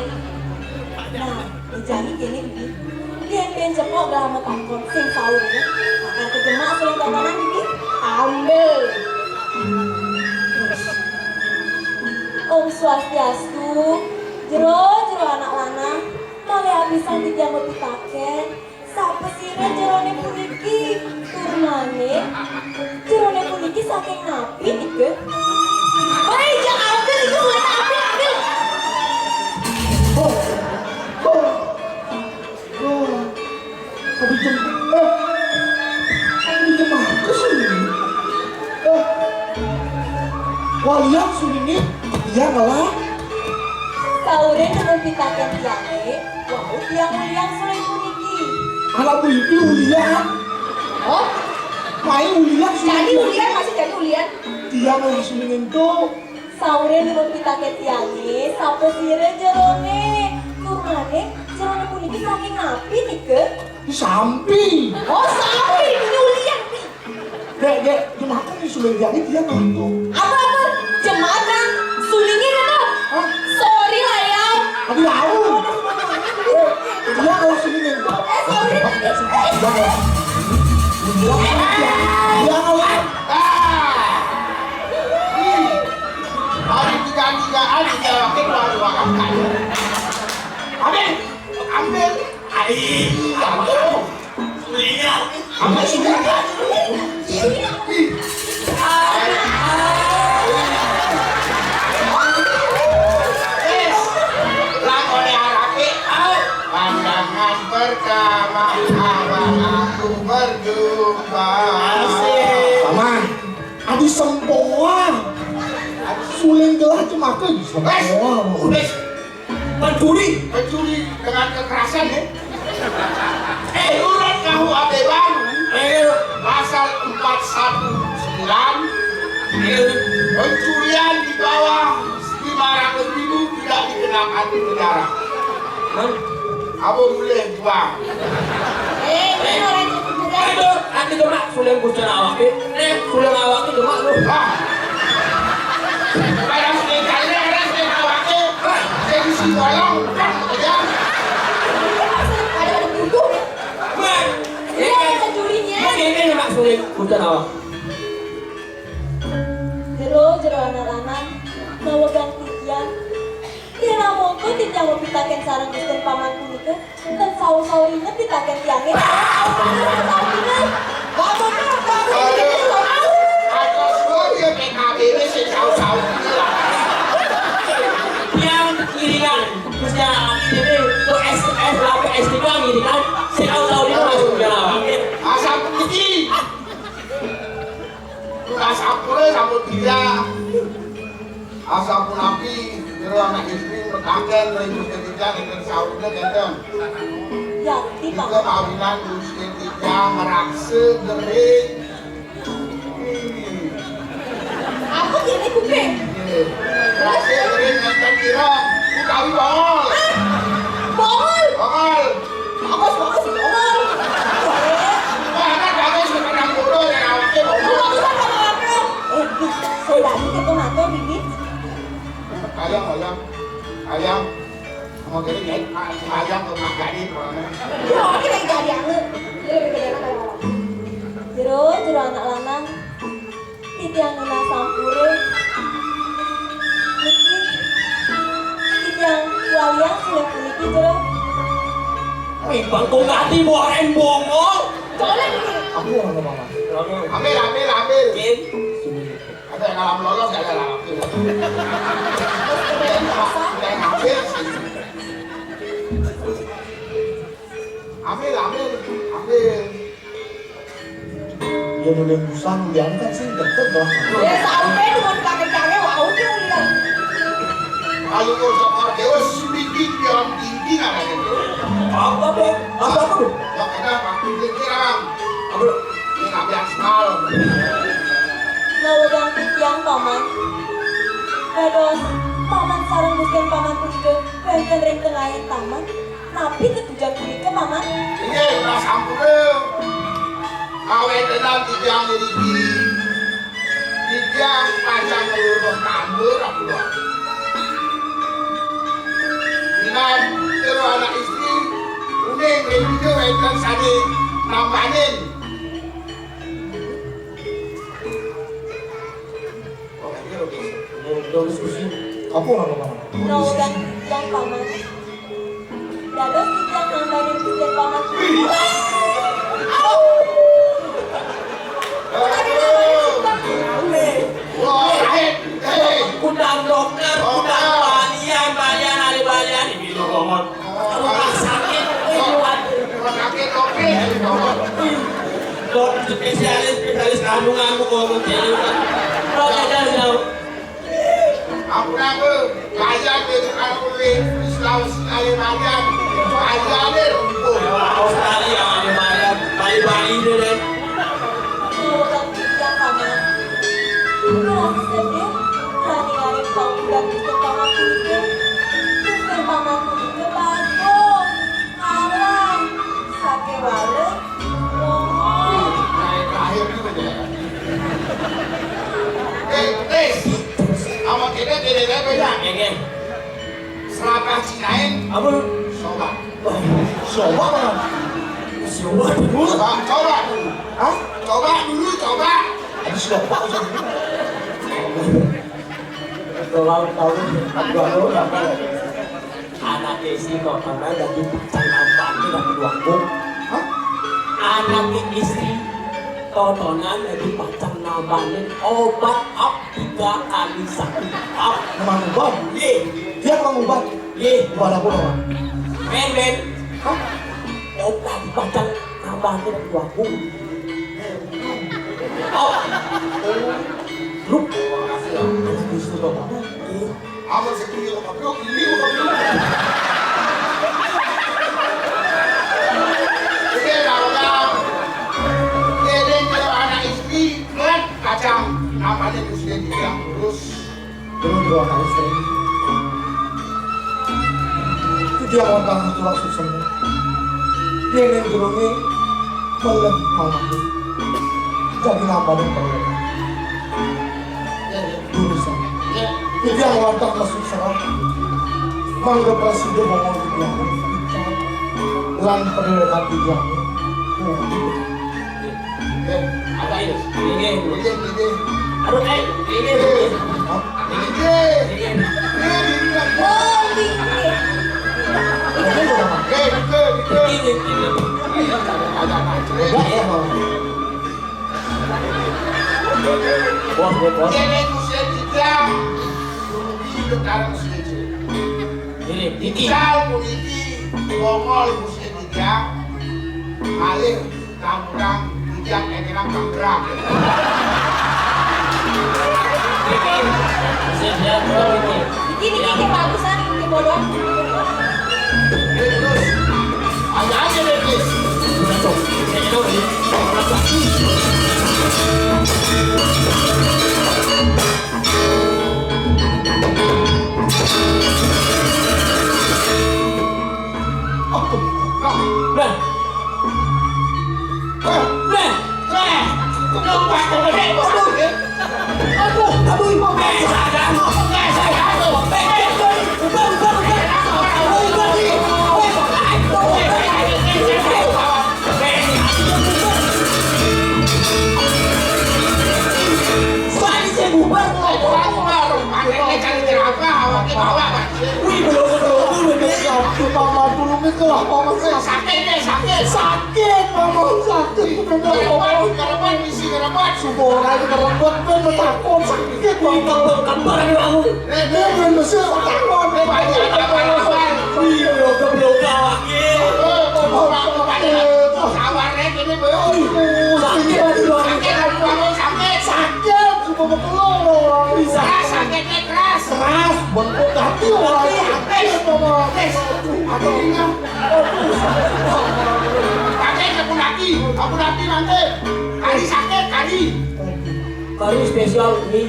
Nah, jani kene, Bibi. Yen ben cepok gelah matakon sing saurine, bakal kejemak suling totonan, Bibi. Ambil. Om Swastiastu. Jero, jero anak lanang. Malih apisan titiang mapitaken, sapa sira jerone puniki? Tur malih, jerone puniki saking napi nika? Hei, jang ambil, itu suling ambil, ambil. Oh, oh. Wah, tapi jem-, eh, tapi jem aku sih ini. Eh, walian sih ini, iya malah. Saure nurun pitaken tiange, wau tiang ulian suling puniki. Anak bu ibu ulian. Oh, main ulian sih. Jadi ulian, masih jadi ulian. Tiang langsung nyentuh. Saure nurun pitaken tiange, sapa sira jerone? Tur malih, jerone puniki saking napi nika? Sampi. Oh, sampi, ini ulian, Pi. Dek, dek, jemakan di suling tiange dia ngantuk. Apa, apa? Jemakan? Sulingnya kan? Hah? Sorry lah ya. Aduh, tahu. Eh, dia kalau suling ngantuk. Eh, sorry. Dia kalau, dia kalau, ah. Hari Ambil, ambil. Iya. Ambil sudah. Wis, lakone arake. Pandangan pertama, abang aku berjumpa. Asik. Paman, adi sempoa. Suling gelah cemaka di sempoa. Wis, wis. Pencuri. Pencuri dengan kekerasan, ya. Eh, urut tahu abe baru. Eh. Pasal empat satu sembilan. Eh. Pencurian di bawah lima ratus ribu tidak dikenakan penjara. Hah? Apa boleh buang? Eh, ini orang itu. Aduh, ati demak suling kucing awake. Eh, suling awake demak lu. Ah. Orang suling kali, orang suling awake. Ah, jadi si bolong, kan, ya. Ada, ada butuh. Wah, iya, ada curinya. Ini, ini demak suling kucing awake. Jero, jero anak lanang, nawegang titiang. Yen mongko titiang mapitaken sareng Gusti Paman punika, ten saur-saur inget pitaken tiange. Aduh, aduh, suara P K B ini sing saur-saur ini lah. Tiang ngiringan, Gusti Anak ini, kok S, S, S tiga ngiringan, sing saur-saur ini masuk dalam. Asam putih. Tunas ampure sampun titiang. Asapunapi jero anak istri mekaten ring Gusti titiang ingkang sauripun kenten. Ya, tiba. Nika mawinan Gusti titiang ngraksa gering. Hmm. Apa gini kuping? Nggih. Ngraksa gering ngenten kira utawi bongol. Hah? Bongol? Bongol. Bagus, bagus, bongol. Wah, kan bagus, kadang bodoh, ya, awaknya bongol. Bagus, bagus, bagus. Eh, eh, eh, tadi kita ngatur, Bibi. Ayam, ayam. Ayam. Mau jadi, ya, ayam ke Mak Gani, pokoknya. Ya, oke, dari Gani, anu. Jadi, lebih gede anak kayak orang. Jero, jero anak lanang. Titiang nunas sampura. Niki, titiang waliang silih puniki, Jero. Wih, Bang Tungkati, boren bongol. Colek iki. Aku ora ngomong, Mas. Ambil, ambil, ambil. Nggih. Ada yang ngalam lolos, ada yang ngalam. Wis kena rasa. Ada yang ambil. Ambil, ambil, ambil. Ya, nulis busang, ulian kan sing deket, Bang. Ya, sampai cuma pakai cari, wau, ki ulian. Kalau kau sama Deus, bikin yang tinggi namanya itu. Apa, Bang? Apa tuh? Ya, kenapa? Pikiran. Apa? Ini ngambil aspal. Nawegang titiang, Paman. Dados, Paman sareng Gusti Paman punika wénten ring tengahing taman. Napi tetujon punika, Paman? Inggih, Mas Ampura. Kawéntenan titiang niki, titiang pacang nglurus tambur, Ampura. Minab jero anak istri, uning ring dija wénten sané nambanin. Apa ora, Paman? Nawegang titiang, Paman. Dados titiang nambanin titiang, Paman. Wah, eh, eh. Kutang dokter, kutang balian, balian, ada balian. Ini loh, Paman. Rumah sakit, eh, kuat. Rumah sakit, oke. Dokter spesialis, spesialis kandungan, kok ngomong cewek. Dokter, jangan tahu. Ampun aku, kaya ke anu le, Sulawesi kali Marian, kaya le rumput. Australia kali Marian, Bali-Bali deh, deh. Bukan kita, Paman. Kita sedih, kali-kali kau udah bikin Paman pikir. Bikin Paman pikir bagus. Alah, sakéwala. Nah, terakhir juga dia. Eh, Tis. Awak kita beda-beda. Nggih, nggih. Serapah Cinain. Apa? Coba. Oh, coba, Bang. Coba dulu. Coba, coba dulu. Hah? Coba dulu, coba. Aduh, coba. Ulang tahun dua puluh delapan. Anak istri totonan dadi pacar nambani dan dua. Hah? Anak istri totonan dadi pacar nambani obat ap tiga kali satu. Ap. Mang Uban? Ye. Dia Mang Uban? Ye. Uban apa, Bang? Men, men. Hah? Obat pacar nambani dan dua. Oh. Grup. Anak istri totonan. Ye. Amun setuju sama bro, ini bukan bro. Ini kalau kau, ini kalau anak istri, kan kacang, namanya presiden juga terus. Terus dua kali sering. Itu dia orang tua susah. Dia yang gerungi, melek malam. Jadi nambah dan perlu. Urusan. Jadi yang wantah masuk serah. Mangga presiden ngomong di dia. Lan pada dekat di dia. Eh, ada ya? Ini, ini. Ini, ini. Aduh, eh, ini, ini. Hah? Ini. Ini. Ini. Oh, ini. Eh, ini, ini. Ini, ini. Ada, ada. Enggak ya, Bang? Bos, bos, bos. Ini musim kita. Dulu di sekarang musim itu. Ini, ini. Misal puniki, Bongol musim kita. Alir, Tamurang, Ijang, Ekelang, Panggerang. Ini, ini. Ini, ini, ini bagusan, ini bodoh. Ini terus. Ada aja deh, Chris. Ini terus. Ini terus. Aduh, nah. Nah. Nah. Nah. Nah. Aduh, aduh, aduh, aduh. Aduh, aduh, aduh. Eh, sadar. Eh, sadar. Eh, eh, eh. Udah, udah, udah. Udah, udah, udah. Woi, aduh, udah. Tadi saya bubar, kalau orang bubar, makanya cari jerapah, awaknya bawa, Pak. Wih, belum, belum, belum, belum. Ya, Paman, dulu itu lah, Paman, saya sakit, ya, sakit. Sakit, Paman, sakit. Bener, Paman. Karepan, isi karepan. Sumpah, orang itu karepan, ben, takut, sakit, Paman. Kembar, kembar, aku. Eh, eh, ben, mesti takut, eh, banyak, ada apa-apa. Wih, belum, belum, sakit. Eh, Paman, sakit. Sabar, eh, ini, Bro. Sakit, sakit, sakit. Sakit, sumpah, betul, orang bisa. Sakit, Keras. Keras, bengkok hati orang sakit, Mama. Aduh, aduh. Pakai sapu laki, sapu laki nanti. Kari sakit, kari. Kari spesial ini.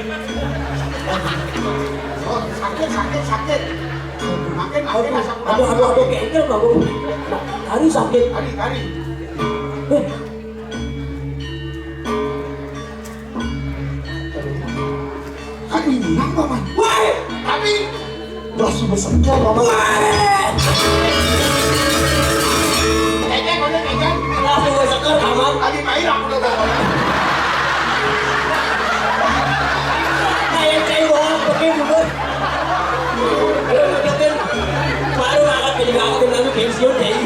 Oh, sakit, sakit, sakit. Makin, makin aduh, asam aduh, aduh, aduh, kengkel kamu. Kari sakit. Kari, kari. Eh. Kan ini nang, Paman. Woi, tapi beras juga segar, Paman. Woi. Ejek, ojek, ejek. Beras juga segar, Paman. Lagi main aku udah, Paman. Kayak cai doang, pakai juga. Baru angkat jadi angkat, nanti pensiun deh.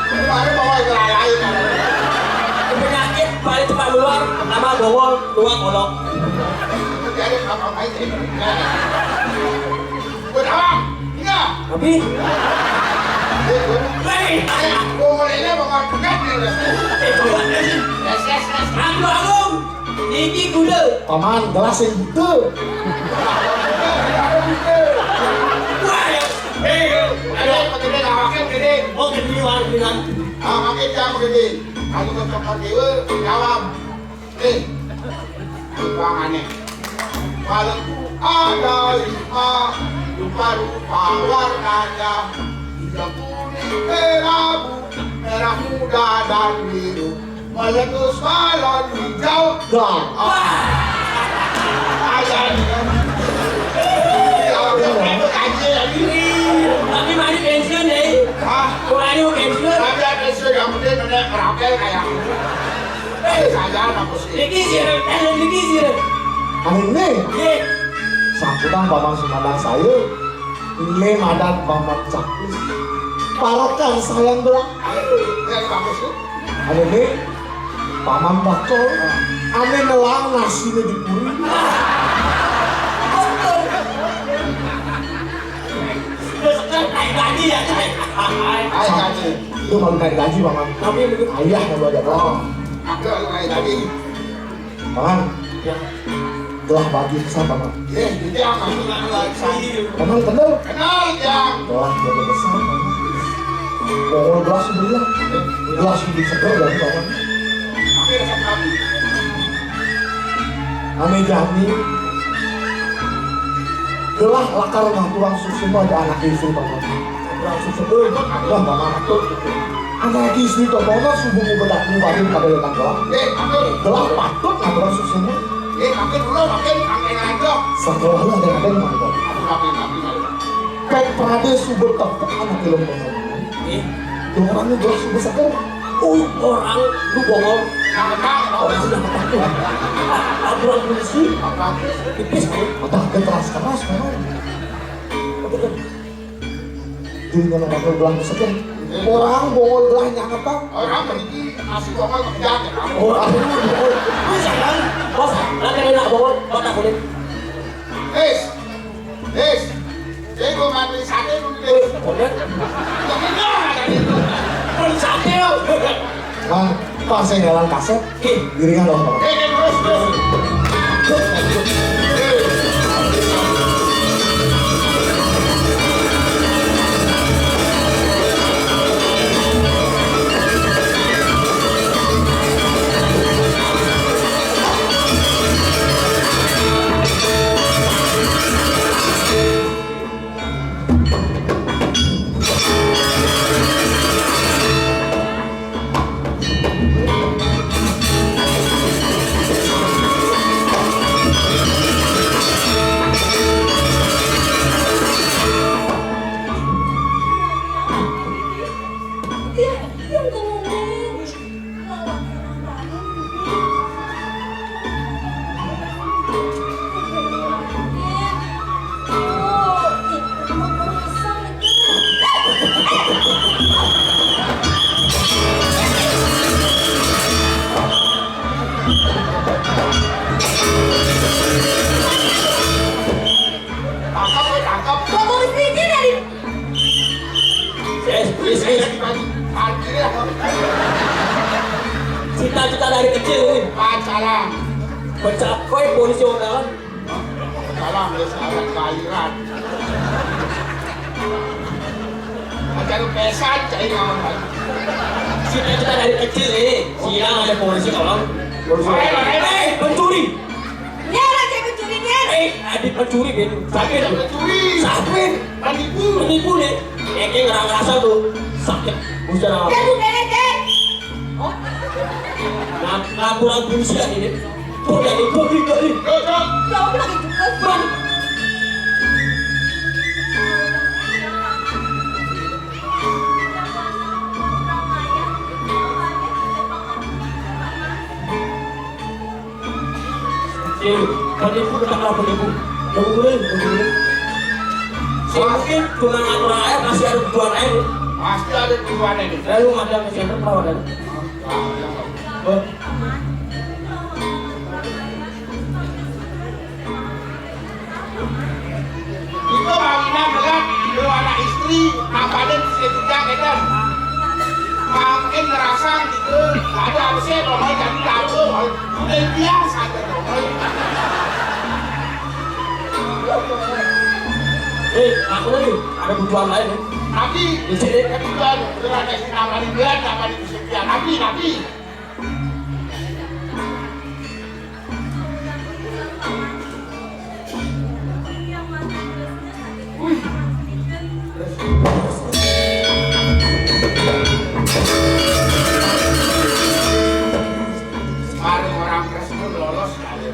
Kemarin bawa yang lain. Penyakit paling cepat nular sama bongol, tua kolok. Jadi apa main ini? Buat apa? Iya. Tapi eh, gua- Hei, eh, bongol ini bakal pegat nih. Eh, coba. Yes, yes, yes. Agung, Agung. Iki kuda. Paman, gelas yang gitu. Wah, ya. Eh, ada apa gede, awaknya gede. Oh, gede, wah, gede. Awaknya jangan gede. Aku ke tempat dewa, jawab. Eh, rupa aneh. Malamku ada lima, rupa-rupa warnanya. Hijau, kuning, kelabu, merah muda dan biru. Meletus balon hijau. Dah. Ayah ini kan. Iya, iya. Tapi mari pensiun, ya. Hah? Mari mau pensiun. Tapi ada pensiun yang penting kena kerapel kayak. Eh, saya anak musik. Dikisir, eh, dikisir. Ané né. Nggih. Sampunang Paman sumandang saya. Né madan Paman Caklis. Parekan sayang belah. Ayo, yang bagus tuh. Ané né, Paman Pacul. Ané nelang nasiné di puri. Terus kan naik lagi ya, Cak? Naik lagi. Itu baru naik lagi, Paman. Tapi begitu. Ayah yang baru ada. Oh. Aku naik lagi. Paman. Ya. Gelah bagi besar, Paman. Eh, itu yang masuk lagi. Paman kenal? Kenal, Jang. Gelah bagi besar, Paman. Bongol gelas sebelah. Gelas lebih seger dari, Paman. Tapi resep kami. Ané jani. Gelah lakar ngaturang suksma aja anak istri, Paman. Ngaturang suksma. Wah, Paman. Anak istri to, Paman, subuh ngubedak ngubahin kada datang gelah. Eh, atur. Gelah patut ngaturang suksma. Eh, makin dulu, makin angkeng aja. Sekolah ada-ada, Paman. Atur, atur, atur, atur. Pek Prade suba tepuk anak ilung Paman. Eh. Dua orang ini gelah suba seger. Oh, orang lu bongol. Yang petang, oh, sudah petang. Aturan polisi. Apa? Pipis, eh. Petang, keras-keras, Paman. Betul. Dunia nomor dua belas sekian. Orang bongol gelah nyanget, Bang. Orang pergi nasi bongol kerja. Oh, aduh, bongol. Bisa, kan? Bos, nanti enak bongol, kota kulit. Is, is, saya mau nganterin sate dulu, Is. Kulit. Yang ini ada itu. Beli sate, lo. Bang, pas saya jalan kasep, ih, dirinya loh. Eh, eh, terus, terus. Tangkap, woi, tangkap. Bapak Rizky dari Yes, yes, yes. Parkir ya. Cita-cita dari kecil ini. Pacaran. Mencapai polisi orang. Pacaran, ya, sahabat kelahiran. Pacaran pesan, cai ngawan lagi. Cita-cita dari kecil ini. Siang ada polisi, tolong. Polisi. Eh, eh, eh, pencuri. Nyér aja pencuri, nyér. Eh, ada pencuri, Ben. Siapa itu? Pencuri. Siapa? Penipu. Penipu, nih. Eh, kayak ngerasa tuh. Sakit. Buset, apa? Kamu kayak, kayak. Oh. Nah, laporan polisi lagi, nih. Tuh, dari, tuh, tuh, tuh, tuh. Tuh, tuh. Kamu lagi juga. Bang. Iya, penipu, tetaplah penipu. Penipu, penipu. Mungkin cuma ngatur air, masih ada kebutuhan air. Pasti ada kebutuhan air. Lalu ada ke center perawatan. Hah? Kita mawinan berat, dua anak istri, nampanin si Tika, gitu. Makin ngerasa gitu, ada apa sih, kalau mau jadi tahu, udah biasa gitu. Eh, aku lagi ada kebutuhan lain, ya. Tapi, di sini kebutuhan, udah ada si nampanin berat, nampanin si Tika, tapi, tapi. Kemarin orang Kresna lolos kali.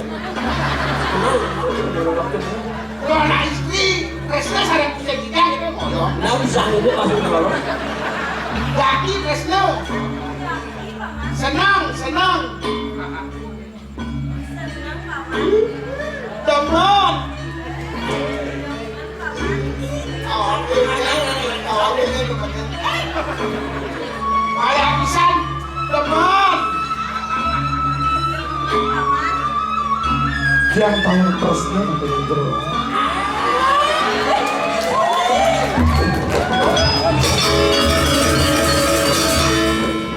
Lo anak istri, Kresna sareng kita kita kita ngoyo. Nah, bisa ngomong masih lolos. Laki Kresna. Senang, senang. Senang, Paman. Mon. Kaya pisan, teman. Yang paling persnya itu.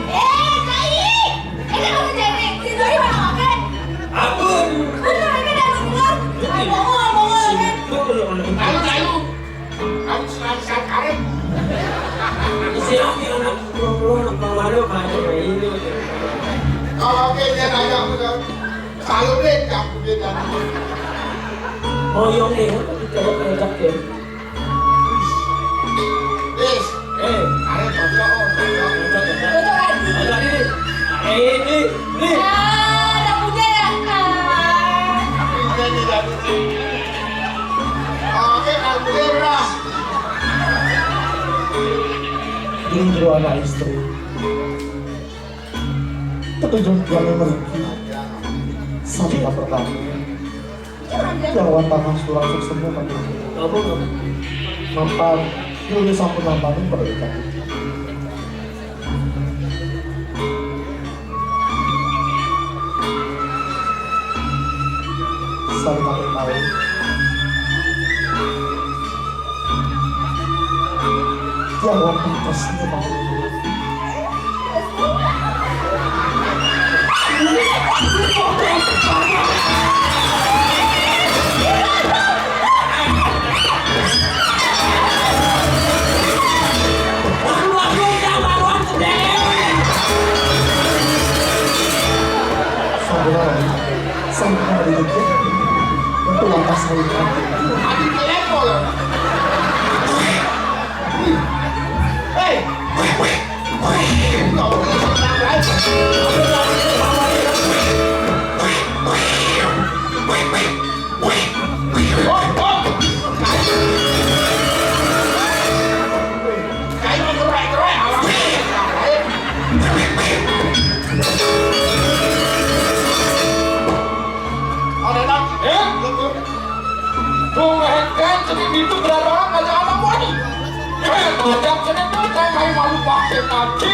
Eh, Kai! Ini kamu cewek, si Doi mau makan. Ampun. Aduh, ini udah keluar. Aduh, mau makan. Lalu, lalu. Kamu suka misal karet? Isi lagi anak pulang-pulang, anak pulang malu, kayak ini. Oh, oke, dia nanya aku, kan. Selalu deh, kamu dia nanya. Oh, iya, oke. Kita ajak, ajak, ya. Wis. Eh, arep foto, foto. Foto lagi. Foto lagi. Eh, ini, ini. Ah, udah punya ya, Kak? Ini nih, jadi. Oke, Kak, punya berapa? Ini dua anak istri. Ketujuan kami meriki. Satu pertama. Yang wantah mas kurang sukses. Kamu nggak? Mapan, dulu sampun nambahin pada kita. Saling kami tahu. Yang wantah mas ini mau. Saudara, saya pernah didikit untuk lantas melihat. Hei! Wong heken cening itu berapa aja anak wani. Eh, macam cening itu saya main malu pakai kaki.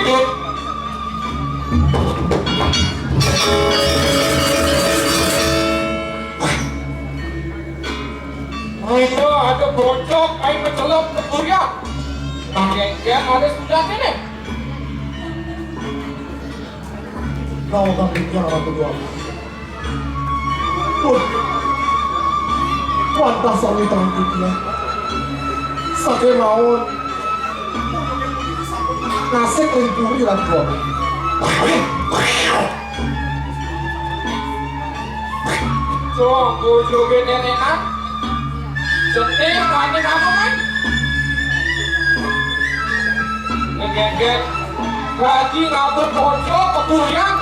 Ayo ada bocok, ayo mencelok ke kuria. Pakai dia ada sudah sini. Kau tak pikir orang kedua. Pun, wantah sami tangan titiang. Saking mawon. Nasib ring puri lan tuwa. Coba bojoke nenekan. Jeneng ane kamu kan? Ngegegek. Dadi ngatur bojo kebuyan.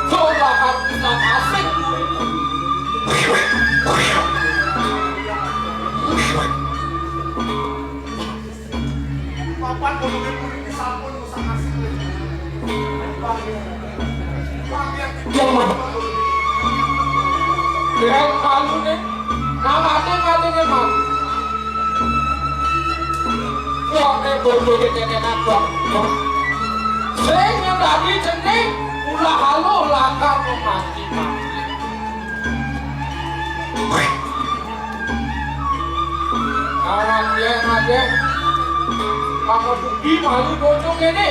Coba kamu bisa asik. Papan bojoke puri sampun rusak asik. Yang mana? Yang malu nih. Namanya malu nih, Mas. Wong ning bojo ketetenan kok. Sing nyandani jeneng ulah aluh lakar mati-mati. Awan yen ade. Kamu bukti malu bojo kene.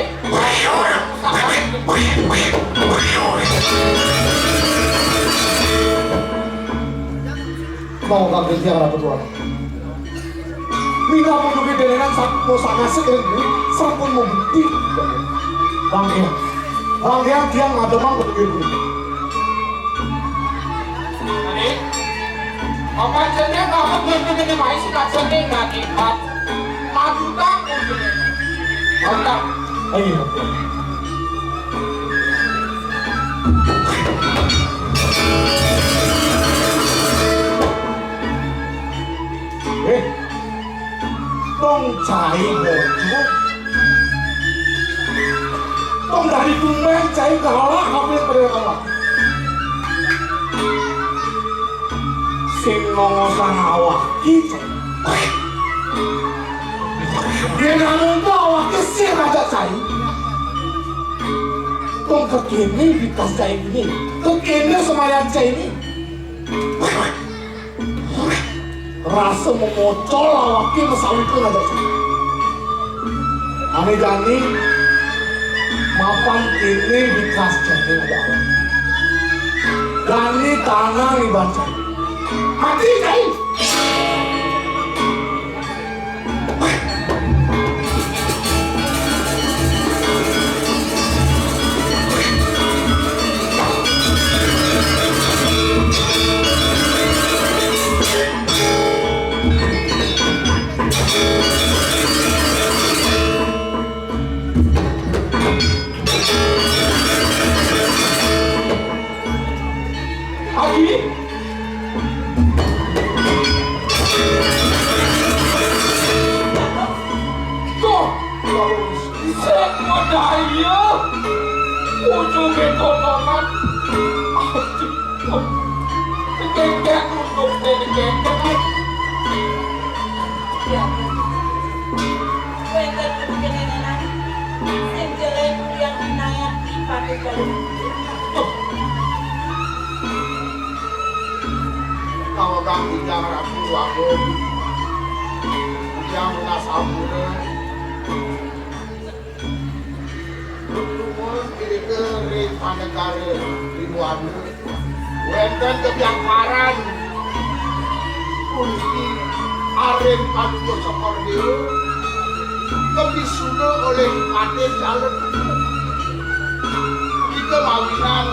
Mau ngambil tiang ratu tuan. Minta mendugi denengan satu sangasik ring kuwi sampun membukti. Bangke. Bangke tiang mademang betul ibu. Ane, apa jenenge kamu belum mengenai main sing jenenge ngati. Maju tak. Mantap. Ayo. Eh, tong cai bojo. Tong dari tumben cai kalah, hampir pada kalah. Sing Ngongosang awak iki. Yén anu to awak iki sing rada cai. Wong kékéné bikas cai ini. Kékéné semayan cai ini. Rasa memocol awak iki mesawi ku rada cai. Ané jani mapan kéné bikas cai ini ada awak. Jani tanang iban cai. Mati cai. Adi. Tuh, sing medaya. Ujungé tontonan. Aduh. Dikengkek untuk dikengkek. Ya. Wénten kepikiran sing jelek yang winayat di Pati Galuh. Kawegang titiang Ratu Agung, titiang Mas Ampura. Nuwun irika ring panegara Triwana. Wénten kebiangkaran puniki arin paduka Cokor Déwa kebisuna olih Patih Jalem. Ika mawinan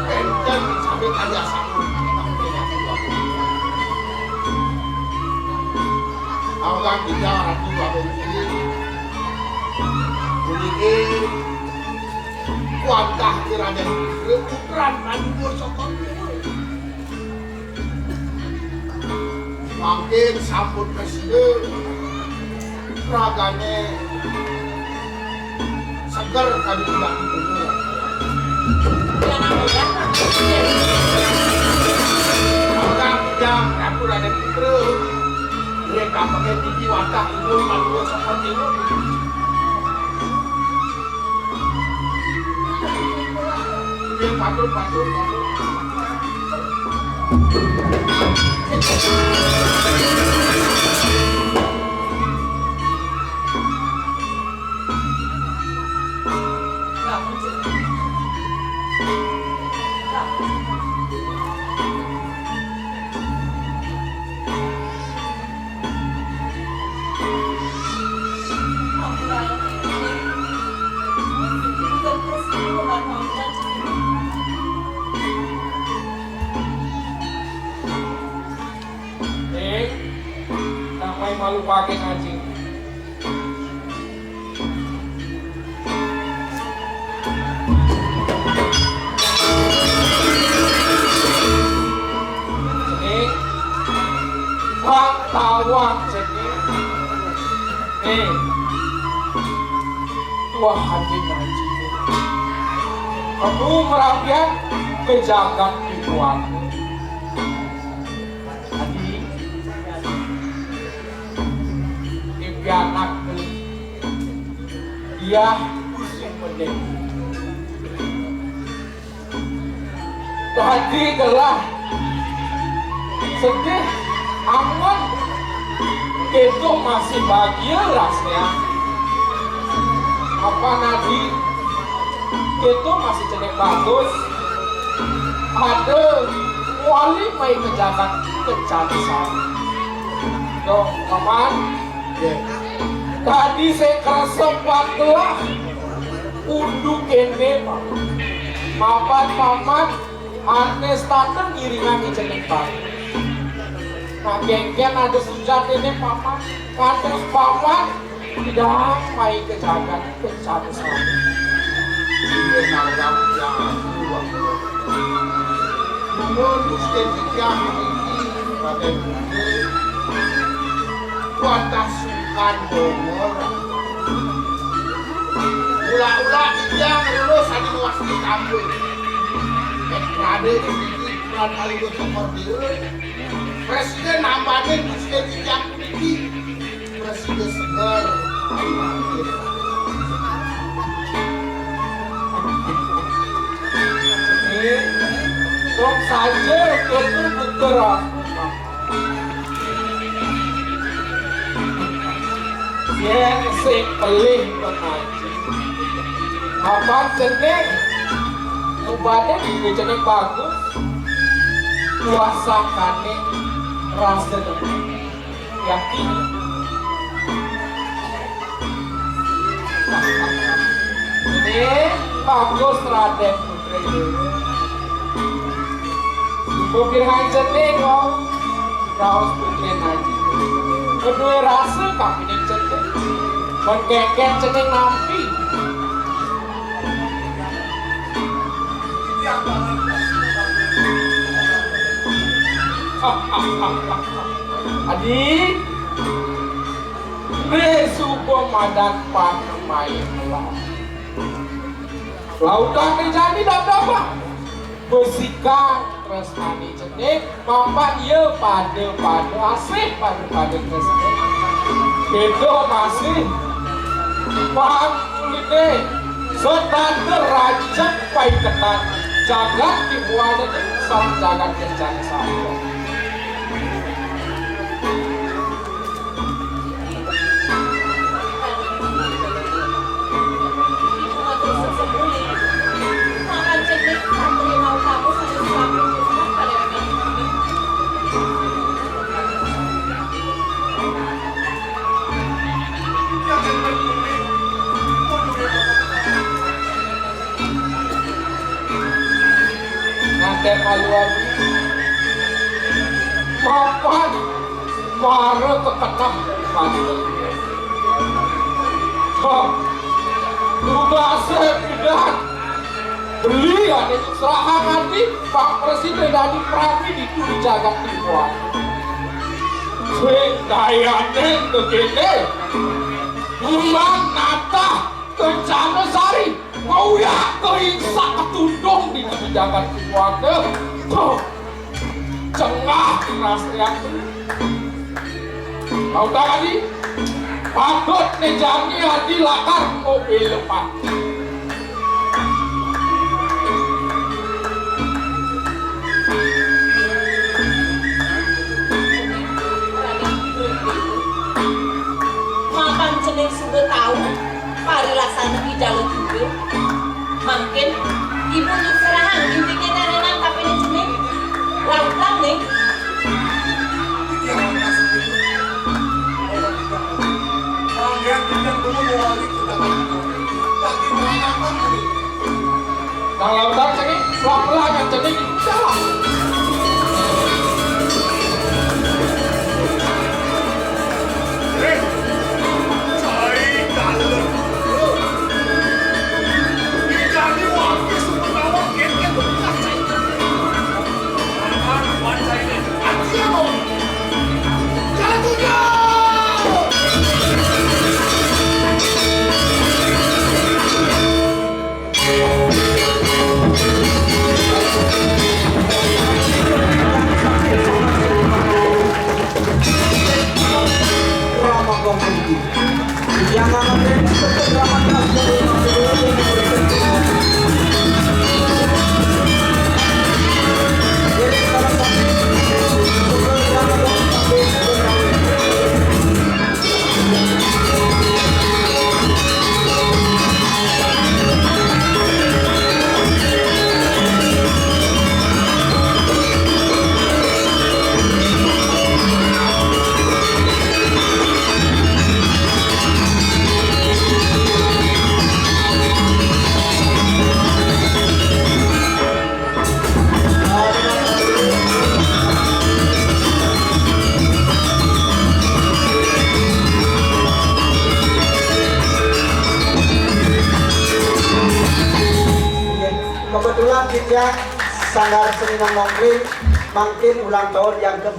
wénten sabé kaliasan. Awang kita Ratu Agung ini. Puniki wantah Raden Putra putran paduka Cokor Déwa. Mangkin sampun prasida ragané seger kadi budak. Maka jam aku Raden Putra, dia tak pakai tinggi watak ibu malu seperti itu. Dia patut, patut, patut. Eh, nak main malu pakai anjing. Cening, bang tawang cening. Nih, tuah hati ngaji. Kamu merapian ke jagat dibuat. Adi, mimpi anak Yah, pusing pedih. Dadi gelah sedih amun kéto masih bahagia rasnya. Apa nadi kéto masih cenik bagus. Ada wali mai ke jagat kecantikan. Dong, paman. Nggih. Dadi sing kresep batuah undu kéné, Pak. Mapan paman ané setata ngiringang ijeneng Pak. Nah, kénkén ada sujatiné paman. Kados paman tidak mai ke jagat kecantikan. Inggih nalika tiyang Ratu Wangga. Nuwun Gusti tiyang niki Raden Putra. Wantah sungkan bongol. Ula-ula tiyang lulus adi wasti kampung. Nek Raden niki puran kali Cokor Déwa. Presiden nambahin presiden yang tinggi. Presiden seger. Ini dong saja, betul-betul. Yén sing pelih pengaji. Apan cening, ubadé dingin cening bagus. Kuasa kaning rasa demen. Yakin. Ini bagus, Raden Putri. Kuping aja nih, Om. Raos putri aja. Kedua rasa kami nih cening. Mengkengkeng cening nampi. Adi, Ré suba madan panemain lah. Lautang jani dabdabah. Besikan tresnane cening, mapan ya pada-pada asih, pada-pada tresna. Béda masih. Paham kulite, setata rajek paiketan, jagat dibuane sareng jagat kencana saja. Nganten malu adi. Mapan mara kekenep mati. Hah. Tugase pidan. Beli ane serahang ati, Pak Presiden dadi prami ditu di jagat Timuan. Sing dayane kekene. Bulan natah Kencana Sari, ngauyak keringsak ketundung di jagat keluarga. Tuh, cengah rasanya. Tahu tak, Adi? Patut nih jani Adi lakar mobil lepas. Mapan cening suba tau parilaksana Ida Ledura. Mangkin ibu nyuserahang indik nenenan kapining cening. Lautang ning. Nang lautang cening, pelan-pelan nang cening. Jalan. Kebetulan kita Sanggar Seni Nongkrong mangkin ulang tahun yang ke